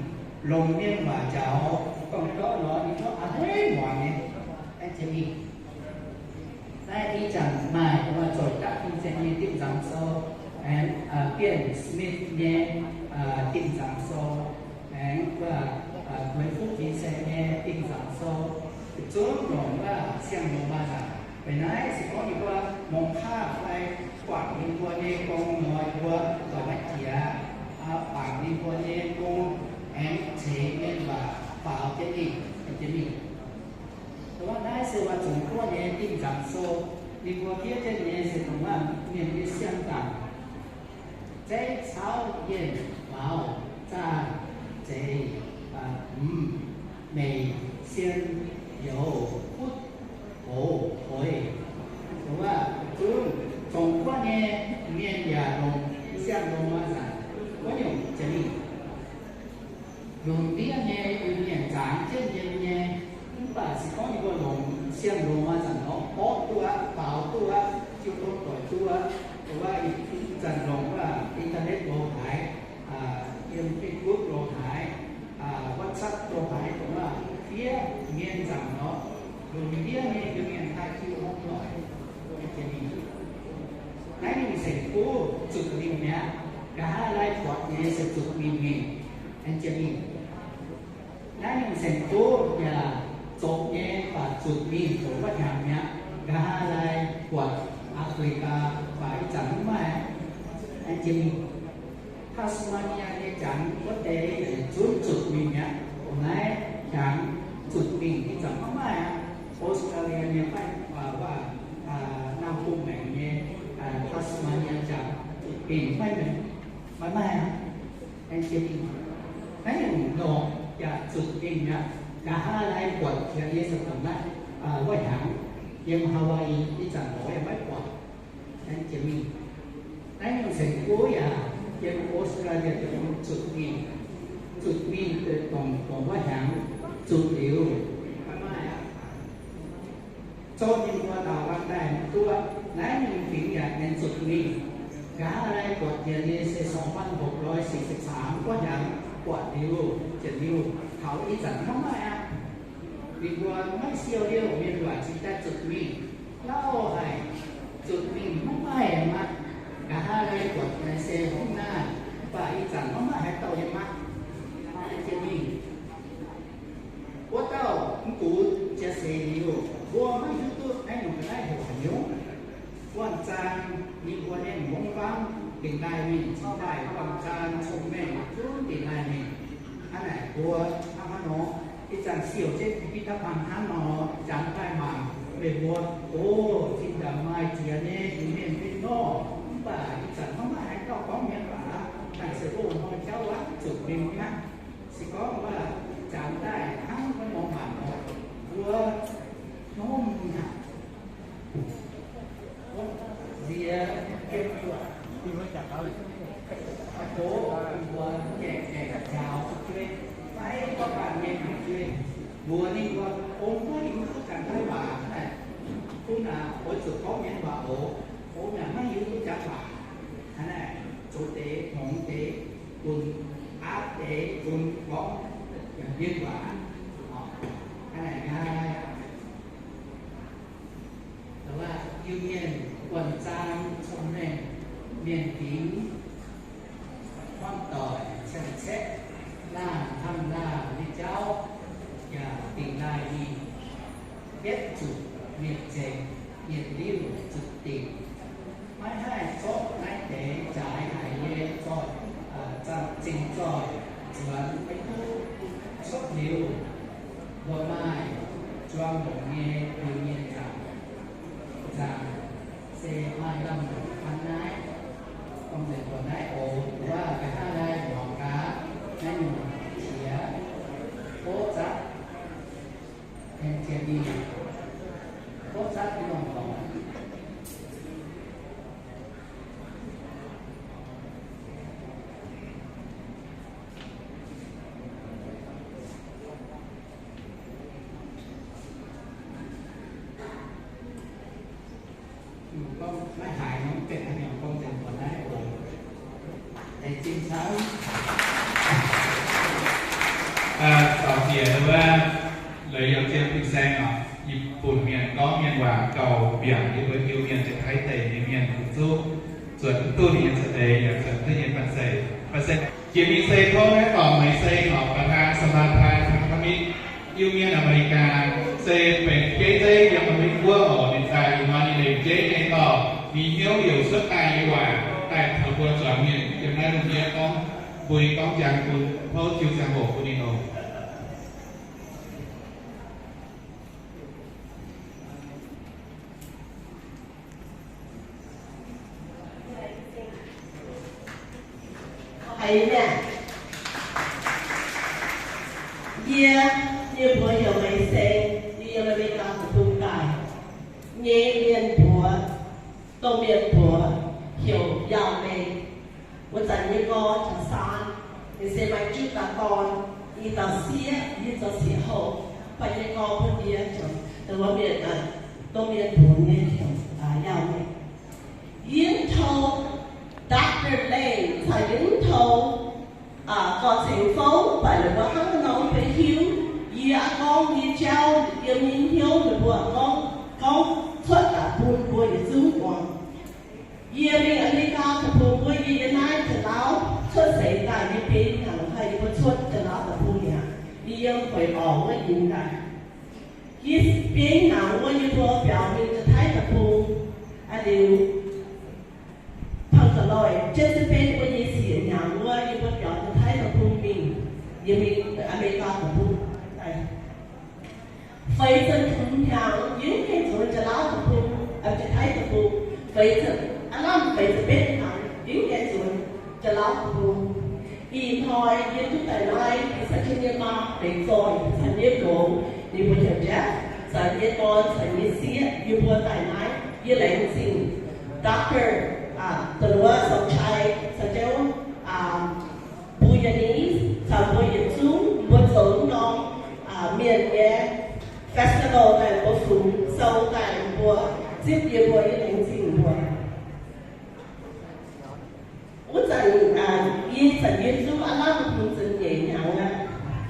longc mienh waac njaaux, gorngv gorngv nor, ninh gorngv a'hneiv muangx nyei. Aengx jiex mingh. Naaiv ih zanc maaih dongh waac zoux daqv fin-saeng nyei Tin Nzangc Sou, aengx Bian Smith nyei Tin Nzangx Sou, aengx wuov Gueix Fuqv Fin-Saeng nyei Tin Nzangc Sou, zungv longc wuov Siang-Longc Maaih Nzangc. Weic naaiv se gorngv yie mbuo mongh kaav fai guangc ninh mbuo nyei gong nor, yie mbuo doic maiv jiex, bangc ninh mbuo nyei gong, aengx ceix mienh waac faaux jienv mingh, jienv mingh. Dongh wuov naaiv se waac Zunc Guoqv nyei Tin Nzangc Sou, ninh mbuo fiev jienv nyei se dongh wuov mienh nyei siang-zaangc, zeiv, cauv, yienh, faaux, zaah, zeix, mv, meic, sien, youz, butv, goux, hoix. Dongh wuov zunv Zunc Guoqv nyei mienh yaac longc Siang-Longc Maaih Nzangc wuov nyungc jiex mingh. Lunc ndiev nyei Iu-Mienh zangx jienv yiem nyei, mv baac se gorngv yie mbuo longc Siang-Longc Maaih Nzangc nor, orqv duqv aqv, faaux duqv aqv, jiu tong doic duqv aqv. Dongh wuov ih zanc longc wuov internet world haic, Facebook loz-haaix, WhatsApp loz-haaix, dongh wuov fiev mienh nzangc nor, lunx ndiev mienh, Iu-Mienh haih jiu hopv doic. Naaiv nyungc saeng-kuv zuqc mingh mi'aqv. Nqa'haav lai buatc nyei se zuqc mingh mingh, aengx jiex mingh. Naaiv nyungc saeng-kuv yaac zoqc nyei baac zuqc mingh zoux wuov hnyangx mi'aqv. Nqa'haav lai buatc Africa baac ih zanc mv maaih, aengx jiex mingh. Tasmania nyei jangx wuov deix zunv zuqc mingh mi'aqv. Dongh naaiv hnyangx zuqc mingh ih zanc maiv maaih aqv. Australia nyei fai, Naamh Bung Maengx nyei Tasmania jangx zuqc mingh maiv, maiv maaih aqv. Aengx jiex mingh. Naaiv nyungc longc yaac zuqc mingh mi'aqv. Nqa'haav lai buatc yaac yie se dongh naaiv wuov hnyangx yiem Hawaii ih zanc lorz yaac maiv buatc. Aengx jiex mingh. Naaiv nyungc saeng-kuv yaac yiem Australia zuqc mingh, zuqc mingh dongh, dongh wuov hnyangx zuqc liuz, maiv maaih aqv. Zorqv ninh mbuo daaux ganh daaih duqv naaiv nyungc fingx yaac aengx zuqc mingh. Nqa'haav lai buatc njiec nyei se สองพันหกร้อยสี่สิบสาม wuov hnyangx buatc liuz, jiex liuz, taux ih zanc maiv maaih aqv. Ninh mbuo maiv siou liouh mienh waac cingx daaih zuqc mingh. Lauh haic, zuqc mingh maiv maaih aqv. Nqa'haav lai buatc naaiv se hungh naaiv, mv baac ih zanc maiv maaih haaix dauh yiem aqv. Jiex mingh. Wuov dauh mv bungx jiex seix liuz, mbuo maiv hiuv duqv naaiv nyungc ga'naaiv heuc haaix nyungc. Wuonh zaang ninh mbuo mienh mongv famv dingc daaih mingh, cingx daaih wuonh zaang cong-mengh zunv dingc daaih mingh. Hnangv naaic mbuo hnangv haaix nor, ih zanc siouc jienv พิพิธภัณฑ์ hnangv nor, jangx daaih mangc meih mbuo, o, zinh ndaangc maaih ziex nyei Iu-Mienh mienh nor, mv baac ih zanc maiv maaih haaix dauh gorngv mienh waac aqv. Naaic se loz-hnoi jauv aqv, zuqc mingh aqv. Se gorngv waac jangx daaih hnangv wuov nor mangc nor, mbuo hnomv haic. Nziex jienv mbuo, mbuo gaengh gaengh njaaux zuqc jueiv, fai gorngv baac nyei zuqc jueiv, mbuox ninh mbuo, ong maiv hiuv duqv ganh maiv waac naaic, gunv aac, oix zuqc gorngv mienh waac oc. Ong yaac maiv hiuv duqv jaax waac. Hnangv naaic, zoux deix hngongx deix bun, aapv deix bun gorngv mienh waac. Hnangv naaic nqa'haav lai, Iu-Mienh wuonh zaang cong-mengh, mienh fingx, hmuangv doic, cien-ceqv, laanh hnamv laanh nyei jauv yaac dingh daaih mingh, yietv zuqc mienh zengc, mienh liuh zuqc dingc. Maiv haih zorqv naaiv deix jaaix haic nyei zoih, zingh zoih nzuonx maiv duqv. Cuotv liuz, mbuo maaih juang longx nyei Iu-Mienh nzaangc, nzaangc se maaih lamh hnangv naaiv. Gorngv nzengc mbuo naaiv oc, wuov nqa'haav naaiv muangx gaax, naaiv nyungc qiex, tov zatv, aengx jiex mingh, tov zatv mingh longx-longx. Gorngv maiv haiz nor, mv benx haaix nyungc, gorngv nzengc mbuo naaiv oc. Deix zinh caux, aa, caux bieqc wuov, laaix yiem ziangh fin-saeng oc, yie bun mienh gorngv mienh waac gauh mbiaangc yie mbuo Iu-Mienh jiex Taiv deic nyei mienh dungx zuqv, zuotc mv duqv ninh nyei ca'deix yaac zuotc mv duqv nyei banh zeic. Banh zeic jiex mingh se tov naaiv dorngc Meix Seng oc, ประธานสภาไทยพันธมิตร Iu-Mienh Aa^me^li^gaa se benx bieiv zeiv yiem Aa^me^li^gaa oc. Ninh daaih ih hnoi ninh lengc jeiv nyei dorh ninh hnyouv youc cuotv daaih nyei waac daaih taux mbuo zuangx mienh yiem naaiv lungh ndiev gorngv mbui gorngv njang bun tov jiu ziangh hoc bun ninh oc. Haiz nyei mienh, yie, yie mbuox heuc Meix Seng, yie yiem Aa^me^li^gaa deic-bung daaih. Nyei mienh mbuox, dongh mienh mbuox heuc Yauh Mengh. Wuov zanc yie gorx caux saan, ninh se maaih juqv dauh dorn, i dauh sieqv, yie zoux sieqv houh, mv baac yie gorx bun yie, dongh wuov mienh, dongh mienh mbuox nyei heuc Yauh Mengh. Yie mv tov Doctor Lei caux yie mv tov Dorh cingx fouv, mv baac ninh mbuo hnangv haaix nor mv hiuv. Yie aqv gorngv yie jauv yiem nyei hnyouv ninh mbuo gorngv, gorngv cuotv daaih bun mbuo yietc zungv muangx. Yie mingh America deic-bung wuov, yie yiem naaiv Janx-Lauv cuotv seix daaih, yie biei hnyangx haih yie mbuo cuotv Janx-Lauv deic-bung mi'aqv. Yie yiem Hueix Orqc wuov yiem daaih. Yie biei hnyangx wuov yie mbuo biaux mingh Janx-Taiv deic-bung. Aa liuz, pang ga'loih jienv zinh betv wuov nyei siec hnyangx wuov yie mbuo biaux Janx-Taiv deic-bung mingh, yie mingh America deic-bung daaih. Feix ziepc hnyangx yie mv gaengh nzuonx Janx-Lauv deic-bung, aa, Janx-Taiv deic-bung. Feix ziepc, aav lamh feix ziepc betv hnyangx yie mv gaengh nzuonx Janx-Lauv deic-bung. Ih hnoi yie duqv daaih naaiv, ih zanc jienv nyei maa deix zoih, zanc nyei goux, ninh mbuo heuc Jeff, zanc nyei dorn, zanc nyei sieqv, yie mbuo daaih naaiv, yie laengz zingh Doctor, aa, da'luoqc Song Chai, zanc jienv, aa, mbuo nyei niece, caux mbuo yietc zungv, mbuo zoux norm, aa, mienh nyei festival daaih mbuo fungx sou daaih mbuo zipv yie mbuo, yie laengz zingh mbuo. Wuov zanc, aa, yie zanc yie zungv aav lamh hmz ziepc nyeic hnyangx aqv.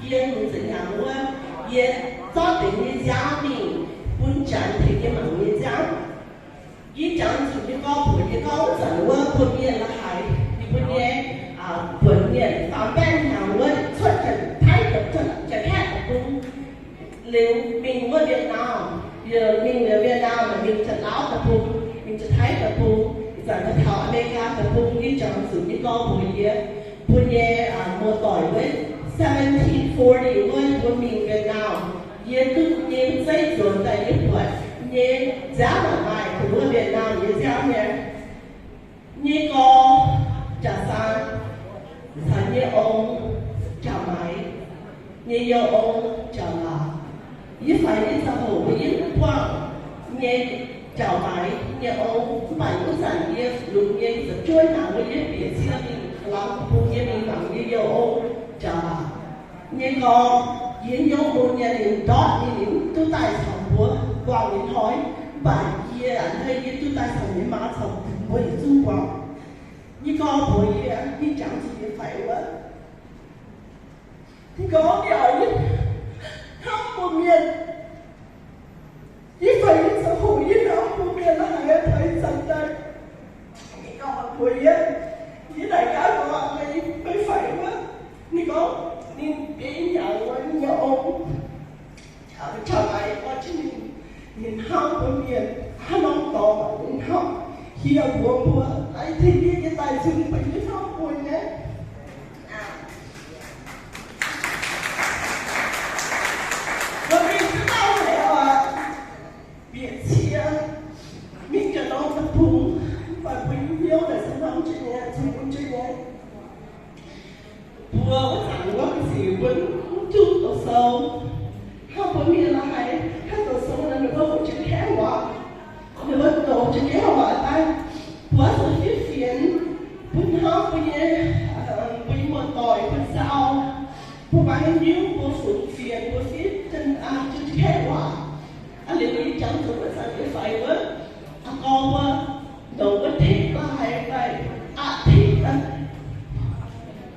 Yie hmz ziepc hnyangx wuov, yie zorqv deix nyei nziaamv mingh bun Janx tengx yie mangc nyei nziaamv. Yie jangx zuqc yie gorngv mbuox yie gorngv wuov zanc wuov bun mienh la'haaix, yie bun nyei, aa, buonc mienh faam baeqv hnyangx wuov cuotv Janx-Taiv, Janx-Kaeqv deic-bung. Liuz mingh wuov Vietnam, yie mingh liuz Vietnam, mingh Janx-Lauv deic-bung, mingh Janx-Taiv deic-bung, ih zanc taux America deic-bung, yie jangx zuqc yie gorngv mbuox yie, bun nyei, aa, muoz-doic wuov, seventeen forty wuov mbuo mingh Vietnam, yie duqv nyei zeiv nzuonx daaih yie buatc nyei nziaamv maaih maaih dongh wuov Vietnam nyei nziaamv nyei. Nyei gorx Jaax Saan, caux nyei ong Jaax Maix, nyei youh ong Jaax Laac. Yie faix nyei ziangh hoc mbuo yie mv buangh nyei Jaax Maix nyei ong, mv baac wuov zanc yie lunx nyei ziepc juov hnyangx wuov yie bieqc cie mingh Laauv Bung, yie mingh mangc yie youh ong Jaax Laac. Nyei gorx, yie hnyouv mun nyei, ninh ndortv nyei, ninh mv duqv daaih caux mbuo buangh ninh hnoi, mv baac yie a'hneiv yie duqv daaih caux ninh maa caux mbuo yietc zungv buangh. Nyei gorx mbuox yie, yie jangx zuqc yie faix wuov, ninh gorngv, yie oix, yie hnamv mbuo mienh. Yie faix nyei ziangh hoc yie hnamv mbuo mienh la'haiz taux ih zanc daaih. Ninh gorngv mbuox yie, yie naaic gaax gorngv, meih, meih faix wuov. Ninh gorngv ninh biei hnyangx wuov, ninh nyei ong, caux Maiv gorngv jienv ninh, ninh hnamv mbuo mienh hnangv norm dorngx, ninh hnamv hieh mbuox mbuo, laaix tengx yie nyei daaih cun bun yie hnamv mbuo nyei. Mbuo mingh duqv dauh haic oc, bieqc cie mingh ga'norm deic-bung, mv baac mbuo nyei hnyouv naaic se hnamv jienv nyei, cun jienv nyei. Mbuo wuov zanc wuov ga'sic mbuo mv duqv doqc sou. Hnangv mbuo mienh la'haiz haih doqc sou nor, ninh mbuo hoqc jienv kaeqv waac, ninh mbuo doqc jienv kaeqv waac daaih, mbuo zuqc fiev fienx bun hnamv mbuo nyei, mbuo nyei muoz-doic, mbuo saau, mbuo maaih haaix nyungc mbuo fungx fienx, mbuo fiev jienv, jienv kaeqv waac. Aa, liuz yie jangx zuqc wuov zanc yie faix wuov, aa, gorngv wuov, ndongc wuov tape la'haiz daaih, aa, tape aqv.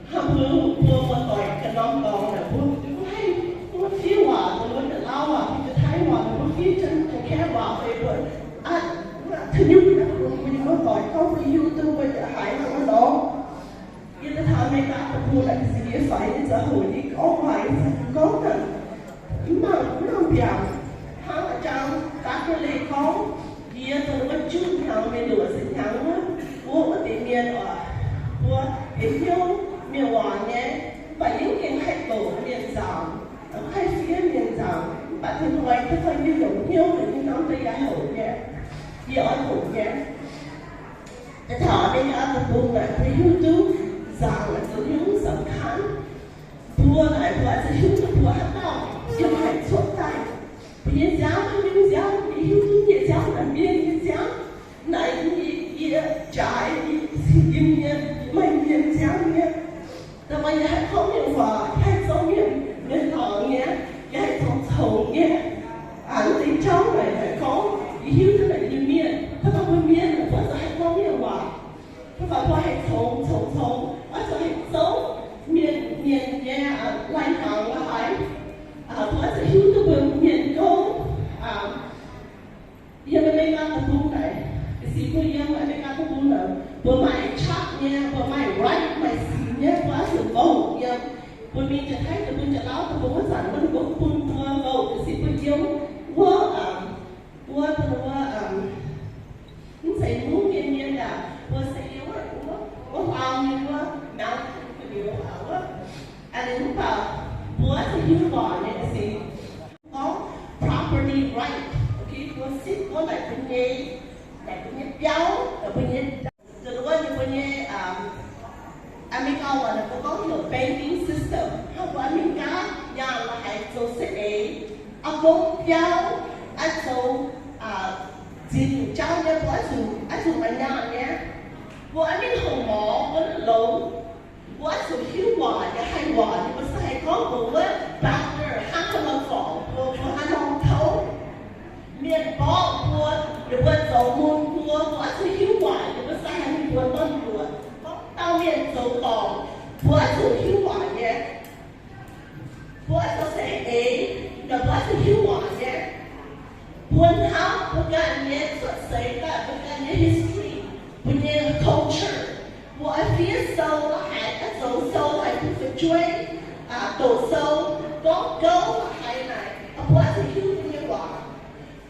Hnangv mbuo, mbuo muoz-doic ga'norm dorngx naaic, mbuo mv haih, mbuo fiev waac, mbuo wuov Janx-Lauv waac, mbuo Janx-Taiv waac, mbuo fiev jienv Janx-Kaeqv waac fai mbuo, aa, wuov tengx nyungc naaic, mbuo, mbuo nyei muoz-doic gorngv mbuo hiuv duqv mbuo haiz hnangv haaix nor. Yie daaih taux America deic-bung naaic, ga'sic yie faix nyei ziangh hoc yie gorngv waac, yie gorngv daaih mv nangc, mv nangc mbiaangc. Hnangv a'jang Doctor Lee gorngv, yie dongh wuov juqv hnyangx mingh luoqc ziepc hnyangx wuov, wuov, wuov deix mienh oc, mbuo benx hnyouv mienh waac nyei, mv baac yie mv gengh haih doqc mienh nzaangc, mv haih fiev mienh nzaangc, mv baac hnoi-hnoi yie longc hnyouv naaic yie hnamv daaih yaac hoqc nyei, yie oix hoqc nyei. Daaih taux America deic-bung naaic, mbuo hiuv duqv nzaangc naaic zoux hnyouv สำคัญ. Mbuo naaic mbuo oix zuqc hiuv duqv mbuo haaix dauh yiem haaix cuotv daaih. Mbuo nyei nziaamv, mbuo nyei nziaamv, yie hiuv duqv nyei nziaamv naaic mienh nyei nziaamv. Naaic yie, yie jaaix, yie cingx yiem mienh, yie maaih mienh nziaamv nyei. Da'faanh yie haih gorngv mienh waac, yie haih zorqv mienh, mienh dorngx nyei, yie haih congx congx nyei. Aa, naaiv deix jauv naaic, naaic gorngv yie hiuv duqv naaic yie mienh, da'faanh mbuo mienh naaic mbuo oix zuqc haih gorngv mienh waac. Da'faanh mbuo haih congx congx congx, oix zuqc haih zorqv mienh, mienh Mbuo maaih qaqv nyei, mbuo maaih right, maaih sic nyei, mbuo oix zuqc vote yiem. Mbuo mingh Janx-Taiv deic-bung, Janx-Lauv deic-bung wuov zanc, mbuo ninh mbuo bun mbuo vote, ga'sie mbuo yiem wuov, wuov, wuov, mv zeiz Mungv nyei mienh aac, mbuo se yiem wuov, wuov, wuov hlaang nyei wuov, mountain liuz aac wuov, aa, ninh mv baac mbuo zuqc hiuv waac nyei ga'sie. Gorngv property right, okay, mbuo sipv wuov naaic mbuo nyei, naaic mbuo nyei biauv, naaic mbuo nyei, wuov nyei mbuo nyei, um, America waac naaic mbuo gorngv heuc banking system, hnangv mbuo America nyaanh la'haiz zoux seix, aa, gong biauv, aa, zoux, aa, ziex nyungc jauv nyei, mbuo oix zuqc, oix zuqc maaih nyaanh nyei. Mbuo oix mingh hongc morz, mbuo longx, mbuo oix zuqc hiuv waac nyei, haih waac nyei, mbuo se haih gorngv mbuox wuov doctor hnangv haaix nor zorc mbuo, mbuo hnangv haaix nor tov. Mienh mborqv mbuo, ninh mbuo zoux mun mbuo, mbuo oix zuqc hiuv waac nyei, mbuo se haih mingh mbuox norm mbuox. Gorngv dauh mienh zoux dorngc, mbuo oix zuqc hiuv waac nyei. Mbuo oix zuqc se eix, mbuo oix zuqc hiuv waac nyei. Mbuo hnamv mbuo ganh nyei cuotv seix daaih, mbuo ganh nyei history, mbuo nyei culture, mbuo oix fiev sou la'haiz, oix zoux sou haic bun fu'jueiv, aa, doqc sou, gorngv gouv la'haiz naaic, mbuo oix zuqc hiuv mbuo nyei waac.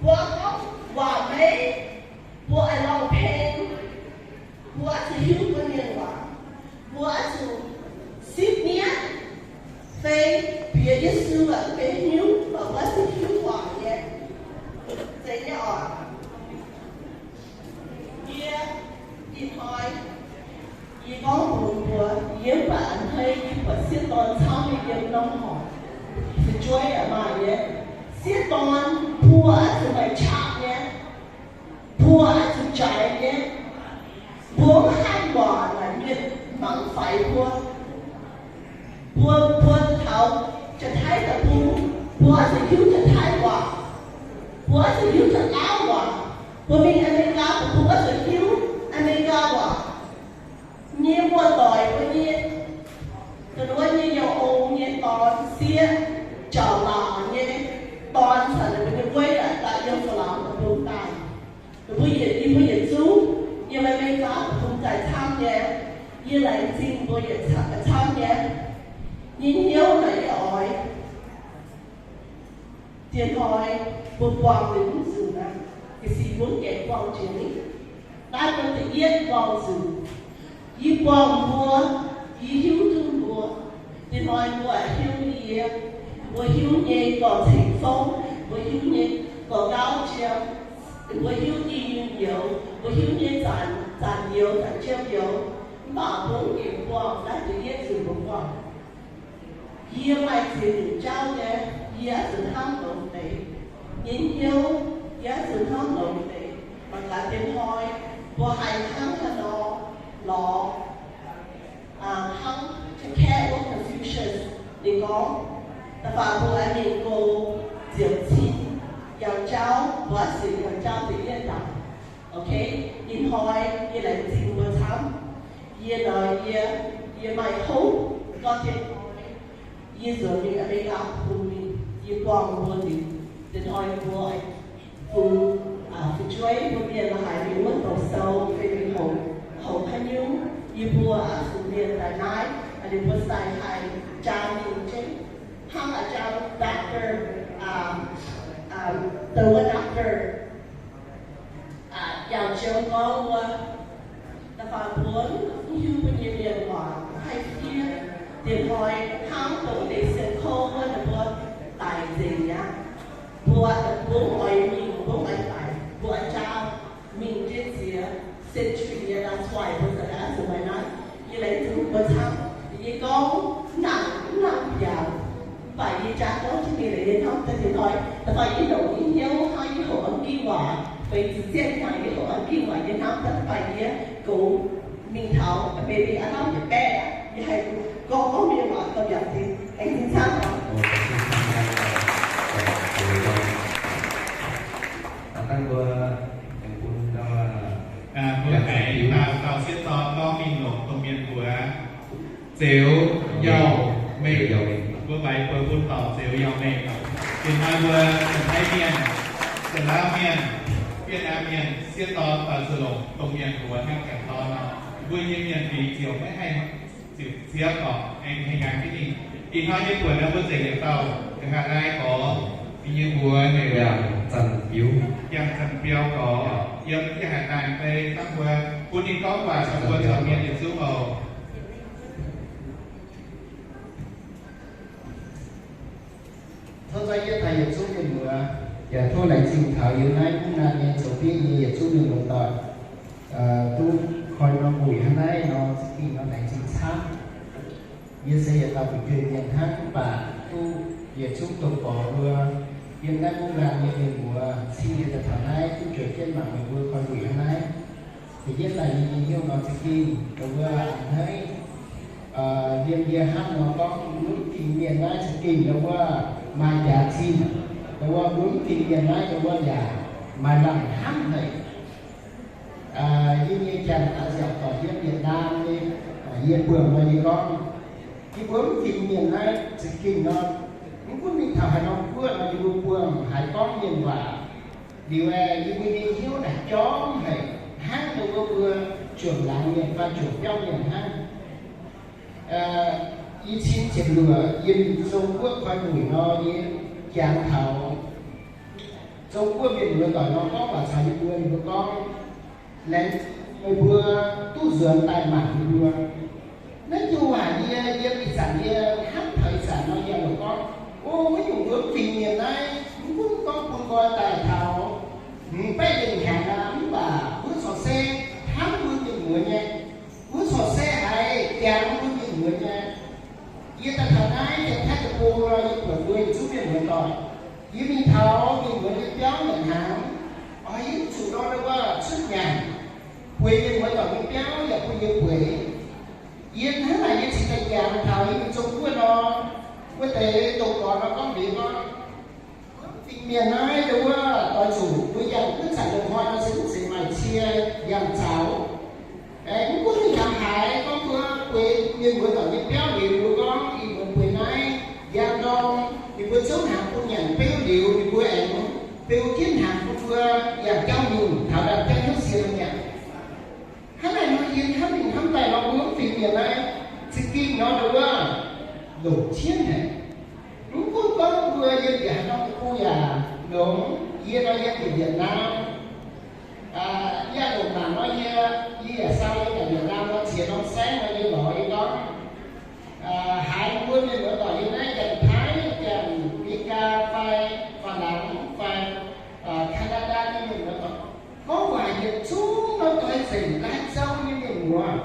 Mbuo gorngv waac-meiv, mbuo oix lorngh peng, mbuo oix zuqc hiuv mbuo mienh waac. Mbuo oix zuqc sipv mienv fai bieqc Yesu aac, mv benx hnyouv, mv baac mbuo oix zuqc hiuv waac nyei. Zeiz nyei oc. Yie ih hnoi yie gorngv mbuox mbuo, yie mv baac a'hneiv yie buatc sieqv dorn camv nyei yiem norm horqc, fu'jueiv yaac maaih nyei. Sieqv dorn mbuo oix zuqc maaih qaqv nyei, mbuo oix zuqc jaaix nyei. Mbuo mv haih waac naaic mienh mangc faix mbuo. Mbuo, mbuo taux Janx-Taiv deic-bung, mbuo oix zuqc hiuv Janx-Taiv waac. Mbuo oix zuqc hiuv Janx-Lauv waac. Mbuo mingh America deic-bung oix zuqc hiuv America waac. Nyei muoz-doic mbuo nyei, da'luoqc nyei youz ong nyei dorn, sieqv, jauv-laangc nyei dorn, caux ninh mbuo nyei gueiv daaih yiem Faa^laangx deic-bung daaih. Ninh mbuo yietc, ninh mbuo yietc zungv yiem America deic-bung daaih camv nyei. Yie laengz zingh mbuo yietc camv nyei. Nyei hnyouv naaic yie oix Diex hnoi mbuo buangh ninh mv nzunc aqv, ga'sie mbuo mv gaengh buangh jiex ni. Naaiv deix da'yietv buangh nzunc. Yie buangh mbuo, yie hiuv duqv mbuo. Diex hnoi mbuo hiuv yie, mbuo hiuv nyei gorx-ceng fouv, mbuo hiuv nyei gorx-gauv jiem, mbuo hiuv i nyungc youz, mbuo hiuv nyei zanc, zanc youz, zanc jiem youz. Mv baac mbuo mv gaengh buangh naaiv deix yietv nzunc mbuo buangh. Yie maaih ziex nyungc jauv nyei, yie oix zuqc hnamv longx deix. Nyei hnyouv, yie oix zuqc hnamv longx deix. Mangc gaax diex hnoi mbuo haih hnangv haaix nor lorz, hnangv Taqetv wuov Confucius ninh gorngv, da'faanh mbuo aengx mingh go ziepc cin yangh jauv, mbuo oix zuqc yangh jauv deix yietv ndaangc. Ok, ih hnoi yie laengz zingh mbuo camv. Yie nor yie, yie maaih hope gorngv diex hnoi yie nzuonx mingh America bun mingh, yie buangh mbuo liuz, diex hnoi mbuo fungx, fu'jueiv mbuo mienh la'haiz mingh wuov doqc sou fai mingh hoqc, hoqc haaix nyungc, yie mbuo aqv fungx mienh daaih naaiv, ninh mbuo daaih haih jaa mingh jienv, hnangv a'jang doctor, the word doctor, yangh jiem gorngv wuov, da'faanh mbuo mv hiuv mbuo nyei mienh waac haih fiev, diex hnoi hnangv dongh deix sienx kouv wuov ninh mbuo daic nzengc aqv. Mbuo, mbuo oix mingh, mbuo oix daic, mbuo oix jaa mingh jienv ziex century nyei, that's why mbuo za'gengh zuqc maaih naaiv. Yie laengz zingh mbuo camv. Yie gorngv nangc, nangc mbiaauc, mv baac yie jaa gorngv jienv mingh laaix yie hnamv daaih diex hnoi, da'faanh yie longc yie hnyouv hnangv yie hoqc a'gengh waac, feix ziqc ziepc hnyangx yie hoqc a'gengh waac, yie hnamv daaih da'faanh yie goux mingh taux maybe aav lamh yietc baeqv, yie haih gorngv, gorngv mienh waac gauh mbiaauc deix. Laengz zingh camv oc. Mbuo haiz dauh sieqv dorn gorngv mingh longc domh mienh mbuox, Zeux Yauh Mengh. Mbuo mbaix mbuox bun dorc Zeux Yauh Mengh. Diex hnoi mbuo Janx-Taiv mienh, Janx-Lauv mienh, Mienh aah, mienh sieqv dorn doix zuqc longc dongh mienh mbuox hnangv jangx dorn nor, mbuo nyei mienh fingx ziouc maiv haih ziouc ziex gorngc aengx haih nyanc jienv ninh. Ih hnoi nyei buonc naaiv mbuo zengc yietc dauh nqa'haav naaiv gorx, ninh nyei mbuox heuc Yangh Zanc Biaux, Yangh Zanc Biaux gorx, yiem Yangh Haic Daaih Bei hnangv. Mbuo bun ninh gorngv waac caux mbuo caux mienh yietc zungv oc. Tov nzoih yie taux yietc zungv mienh muoz, yaac tov laengz zingh taux yiem naaiv Mungv Laanh nyei zoux diev nyei yietc zungv mienh muoz-doic, duqv koi norm wuic hnangv naaiv nor, za'gengh nor laengz zingh camv. Yie se yietc dauh fu'jueiv mienh hnangv, mv baac duqv yietc zungv dongh gorx mbuo yiem naaiv Mungv Laanh nyei mienh muoz cing yie daaih taux naaiv duqv juangc jienv mangc meih mbuo koi wuic hnangv naaiv. Da'yietv daaih yie nyei hnyouv nor za'gengh ndau wuov a'hneiv. Yiem yie hnamv nor gorngv mbuo mv fingx mienh naaiv za'gengh ndau wuov maaih jaax zinh, ndau wuov mbuo mv fingx mienh naaiv ndau wuov yaac maaih lamh hnamv haic. Yie nyei janx-aax nziaauc doic yiem Yietc Naam nyei, yie buangh nor yie gorngv, yie mbuo mv fingx mienh naaiv za'gengh nor, mv gunv mingh taux haaix norm guoqv nor, yie mbuo buangh haaix gorngv mienh waac liuz, yie mbuo nyei hnyouv naaic jorm haic hnangv ndau wuov mbuo juangc laangz mienh fai juangc biauv mienh hnangv. Yie cin ziepc luoqc yiem Zong-Guoqv koi wuic nor, yie jangx taux Zong-Guoqv mienh muoz-doic nor gorngv waac caux yie mbuo, ninh mbuo gorngv, laengz zingh meih mbuo duqv nzuonx daaih mangc yie mbuo. Naaiv nyungc waac yie, yie ih zanc yie hnamv taux ih zanc nor, yie lorz gorngv, o, wuov nyungc mbuo mv fingx mienh naaiv, mv gunv gorngv bun nqoi daaih taux hmz baeqv lengh hnyangx aqv, mv baac mbuo corc se hnamv mbuo mienh muoz nyei. Mbuo corc se haiz jangx mbuo mienh muoz nyei. Yie daaih taux naaiv Janx-Taiv deic-bung nor, yie buatc mbuo yietc zungv mienh muoz-doic. Yie mingh taux mienh muoz nyei biauv nyanc hnaangx, oix yie mv zuqc nor, ndau wuov cuotv nyanc, bueix mienh muoz-doic nyei biauv yaac bun yie bueix. Yie hnangv naaic yie cingx daaih jangx taux yie mingh Zong-Guoqv nor, wuov deix douz-gorx nor gorngv mbuox yie gorngv, mbuo mv fingx mienh naaiv ndau wuov doix zuqc mbuo yangh wuov zanc loz-hnoi nor se mv zeiz maaih cie yangh zaux. Mv gunv ninh yangh haaix, gorngv mbuo bueix mienh muoz-doic nyei biauv liuz, mbuo gorngv ih muonz bueix naaiv njang ndorm, ninh mbuo zouv hnaangx bun nyanc beuv liuz, ninh mbuo aengx beu jienv hnaangx bun mbuo yangh jauv nyungc taux ndaamv-jauv hnyouv sie nyanc. Hnangv naaic nor yie hnamv mingh hnamv daaih nor, mbuo mv fingx mienh naaiv za'gengh nor ndau wuov longc jienv haic. Mv gunv gorngv mbuo yiem njiec haaix norm deic-bung yaac longx, yie nor yiem njiec Yietc Naam, yie longc mangc nor yie, yie yaac sau yiem naaic Yietc Naam nor ziex norm saengv nor yie lorz yie gorngv, haaix mbuo mienh muoz-doic yiem naaiv Janx-Taiv, Janx-Meigaa fai Faa^laangx fai Kaa^naa^ndaa nyei mienh muoz-doic, gorngv waac yietc zungv nor doix nzengc Lai Châu nyei mienh muoz.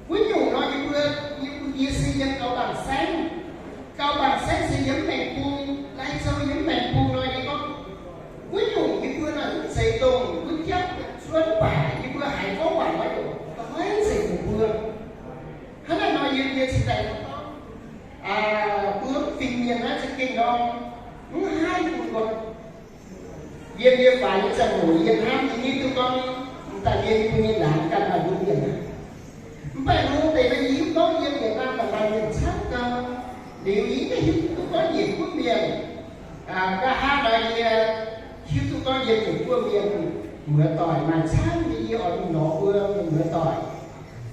Wuov nyungc nor yie mbuo, yie mbuo, yie se yiem Gaux Mbaangc Saengv. Gaux Mbaangc Saengv se yiem Mengh Bung, Lai Châu yiem Mengh Bung nor yie gorngv, wuov nyungc yie mbuo naaic mv zeiz dongh wuov jauv cuotv, mv baac yie mbuo haiz gorngv waac nor doix nzengc meih mbuo. Hnangv naaiv nor yie, yie cingx daaih gorngv, mbuo mv fingx mienh naaiv za'gengh nor, mv haih bun nqoi. Yiem yie faix nyei ziangh hoc yie hnamv yie hiuv duqv gorngv, m'daaih yie mbuo nyei laangz ganh maaih mbuo mienh aqv. Mv baac nor deix naaiv yie hiuv gorngv yiem Yietc Naam maaih mienh camv gau. Liuz yie maiv hiuv duqv gorngv yietc gunv mienh. Nqa'haav nor yie hiuv duqv gorngv yiem yietc gunv mienh muoz-doic maaih camv nyei, yie oix mingh lorz mbuo mienh muoz-doic.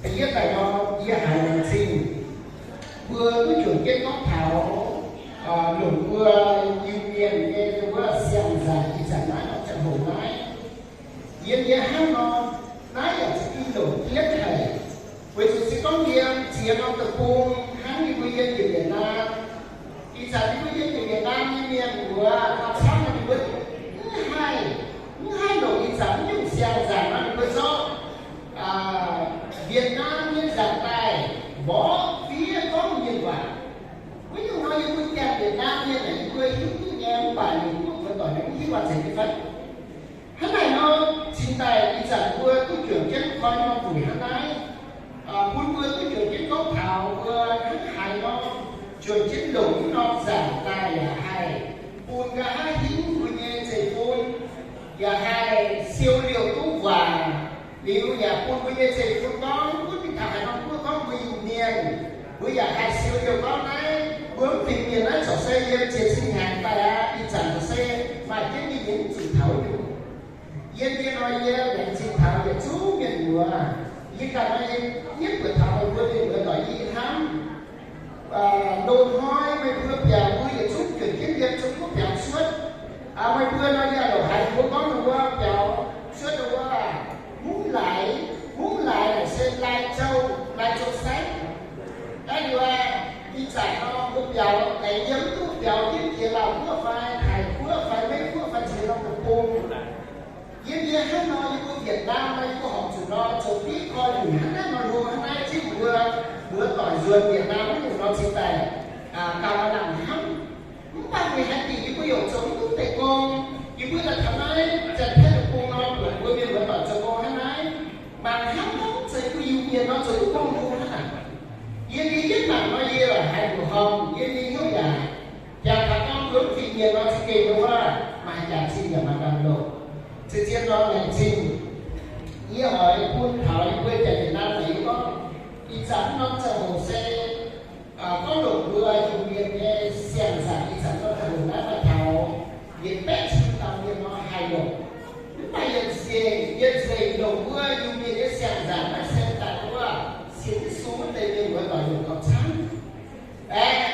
Da'yietv daaih nor, yie haiz laengz zingh mbuo duqv juangc jienv gorngv taux longc mbuo Iu-Mienh nyei wuov siang-nzangc ih zanc naaiv norm ziangh hoc naaiv. Yiem yie hnangv nor, naaiv yaac za'gengh longc jienv haic, weic zuqc se gorngv yie ziex norm deic-bung hnangv yie mbuo yiem Yietc Naam, ih zanc yie mbuo yiem Yietc Naam nyei mienh muoz maaih camv nor, ninh mbuo mv haih, mv haih longc ih zanc mv nyungc siang-nzangc nor, ninh mbuo zorqv Yietc Naam nyei nzangc daaih mborqv fiev gorngv mienh waac. Wuov nyungc nor yie mbuo Janx-Yietc Naam mienh naaic yie mbuo hiuv duqv nyei, mv baac Yietc Guoqv muoz-doic mv hiuv waac zeiz nyei fai. Hnangv naaic nor, cingx daaih ih zanc mbuo duqv juangc jienv koi norm wuic hnangv naaiv, bun mbuo duqv juangc jienv gorngv taux mbuo hnangv haaix nor juangc jienv longc mv norm nzangc daaih yaac haih bun nqa'haav hingv mbuo nyei zeiv-fun, yaac haih siou liouh duqv waac, liuz yaac bun mbuo nyei zeiv-fun gorngv gunv mingh taux haaix norm guoqv gorngv mbuo Iu-Mienh, mbuo yaac haih siou liouh gorngv naaiv mbuo mv fingx mienh naaiv corc se yiem ziex cin hnyangx daaih aqv. Ih zanc corc se maaih jienv mingh nyei, mv zuqc taux nyungc. Yie laengz zingh taux yietc zungv mienh muoz. Yie ganh nyei, yie buatc taux meih mbuo mienh muoz doic i hnamv. Loz-hnoi meih mbuo biaux mbuo yietc zungv juangc jienv yiem Zong-Guoqv biaux cuotv. Meih mbuo nor yie louc haiz mbuo gorngv ninh mbuo biaux cuotv ninh mbuo Mungv Laaix. Mungv Laaix naaic se Lai Châu, Lai Châu Saiv. Aav, ih zanc nor mbuo biaux aengx yiem mv duqv biaux jienv jiex Laauh Guoqv fai Taiv Guoqv fai Meiv Guoqv fai ziex norm deic-bung. Yiem yie hnangv nor, yie mbuo Việt Nam nor, yie mbuo horpc zuqc nor zoux div koi lunc hnangv naaiv nor, hlo hnangv naaiv, zipv mbuo muoz doic nzuonx Việt Nam maiv nyungc nor cingx daaih gauh maaih lamh hnamv. Mv baac weic haaix diuc yie mbuo yaac zoux mv duqv deic-bung. Yie mbuo daaih taux naaiv Janx-Taiv deic-bung nor, buatc mbuo mienh muoz doic zoux gong hnangv naaiv, mangc hnamv gorngv zeiz mbuo Iu-Mienh nor zoux duqv gong hlo hnangv naaic. Yie mingh jienv mangc nor, yie haiz mbuoqc horngh, yie mingh hnyouv yaac jangx taux gorngv mbuo mv fingx mienh nor za'gengh wuov maaih jaax zinh yaac maaih ndaamv-loh. Zien-zien nor laengz zingh. Yie oix bun taux yie mbuo Janx-Việt Nam naaic yie gorngv, ih zanc norm ziangh hoc se gorngv longc mbuo Iu-Mienh nyei siang-nzangc. Ih zanc norm ziangh hoc naaiv maaih taux yietc baeqv cin dauh mienh nor haih longc. Mv baac yietc nzengc, yietc nzengc longc mbuo Iu-Mienh nyei siang-nzangc naaiv se daaih wuov sienx Yesu wuov deix mienh muoz doic longc gauh camv. Aeqv,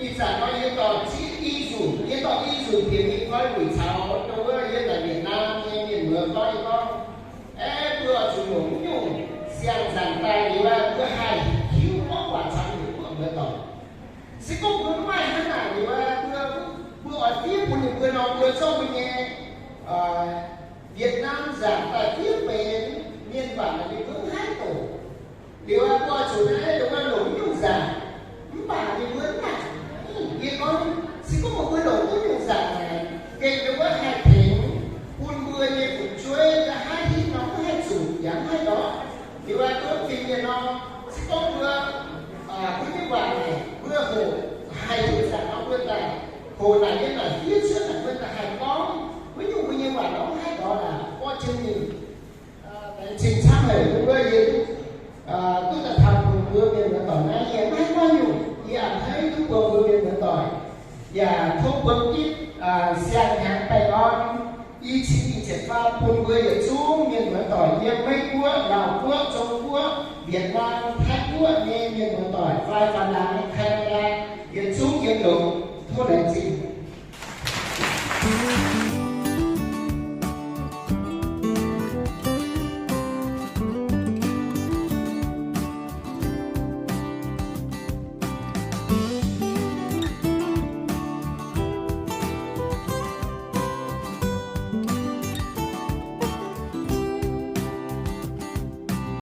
ih zanc nor yie dorh zieqv i nzunc, yie dorh i nzunc bieqc mingh koi wuic caux dongh wuov yie naaic Việt Nam nyei mienh muoz gorngv, yie gorngv, aeqv, mbuo oix zuqc longc mv nyungc siang-nzangc daaih liuz, mbuo haih hiuv gorngv waac caux mienh muoz doic. Se gorngv mbuo mv maaih hnangv naaic liuz, mbuo, mbuo oix fiev bun ninh mbuo nor, mbuo zorqv mbuo nyei Việt Nam nzangc daaih fiev benx mienh waac naaic, ninh mbuo mv haih doqc. Liuz mbuo oix zuqc naaiv dongh wuov longc mv nyungc nzangc, mv baac ninh mbuo mv baac, yie gorngv, se gorngv mbuo longc mv nyungc nzangc naaic, gengh dongh wuov haih tengx bun mbuo nyei fu'jueiv nqa'haav hingv nor mv haih zuqc yaac mv haih ndortv. Liuz mbuo fingx mienh nor, se gorngv mbuo, mbuo nyei waac naaic mbuo hoqc haih hiuv nzangc nor, mbuo daaih hoqc naaic yiem naaic fiev cuotv naaic mbuo daaih haih gorngv, mv nyungc mbuo nyei waac nor mv haih ndortv aqv. Gorngv jienv mingh, laengz zingh camv haic, mbuo yie duqv daaih taux bun mbuo mienh muoz doic naaiv, yie maiv gorngv nyungc, yie a'hneiv duqv bun mbuo mienh muoz doic, yaac tov mbuo gitv siang-hnyangx baengh orn, i cin i ziepc faam bun mbuo yietc zungv mienh muoz doic yiem Meiv Guoqv, Laauh Guoqv, Zong Guoqv, Việt Nam, Taiv Guoqv nyei mienh muoz doic fai faaux ndaangc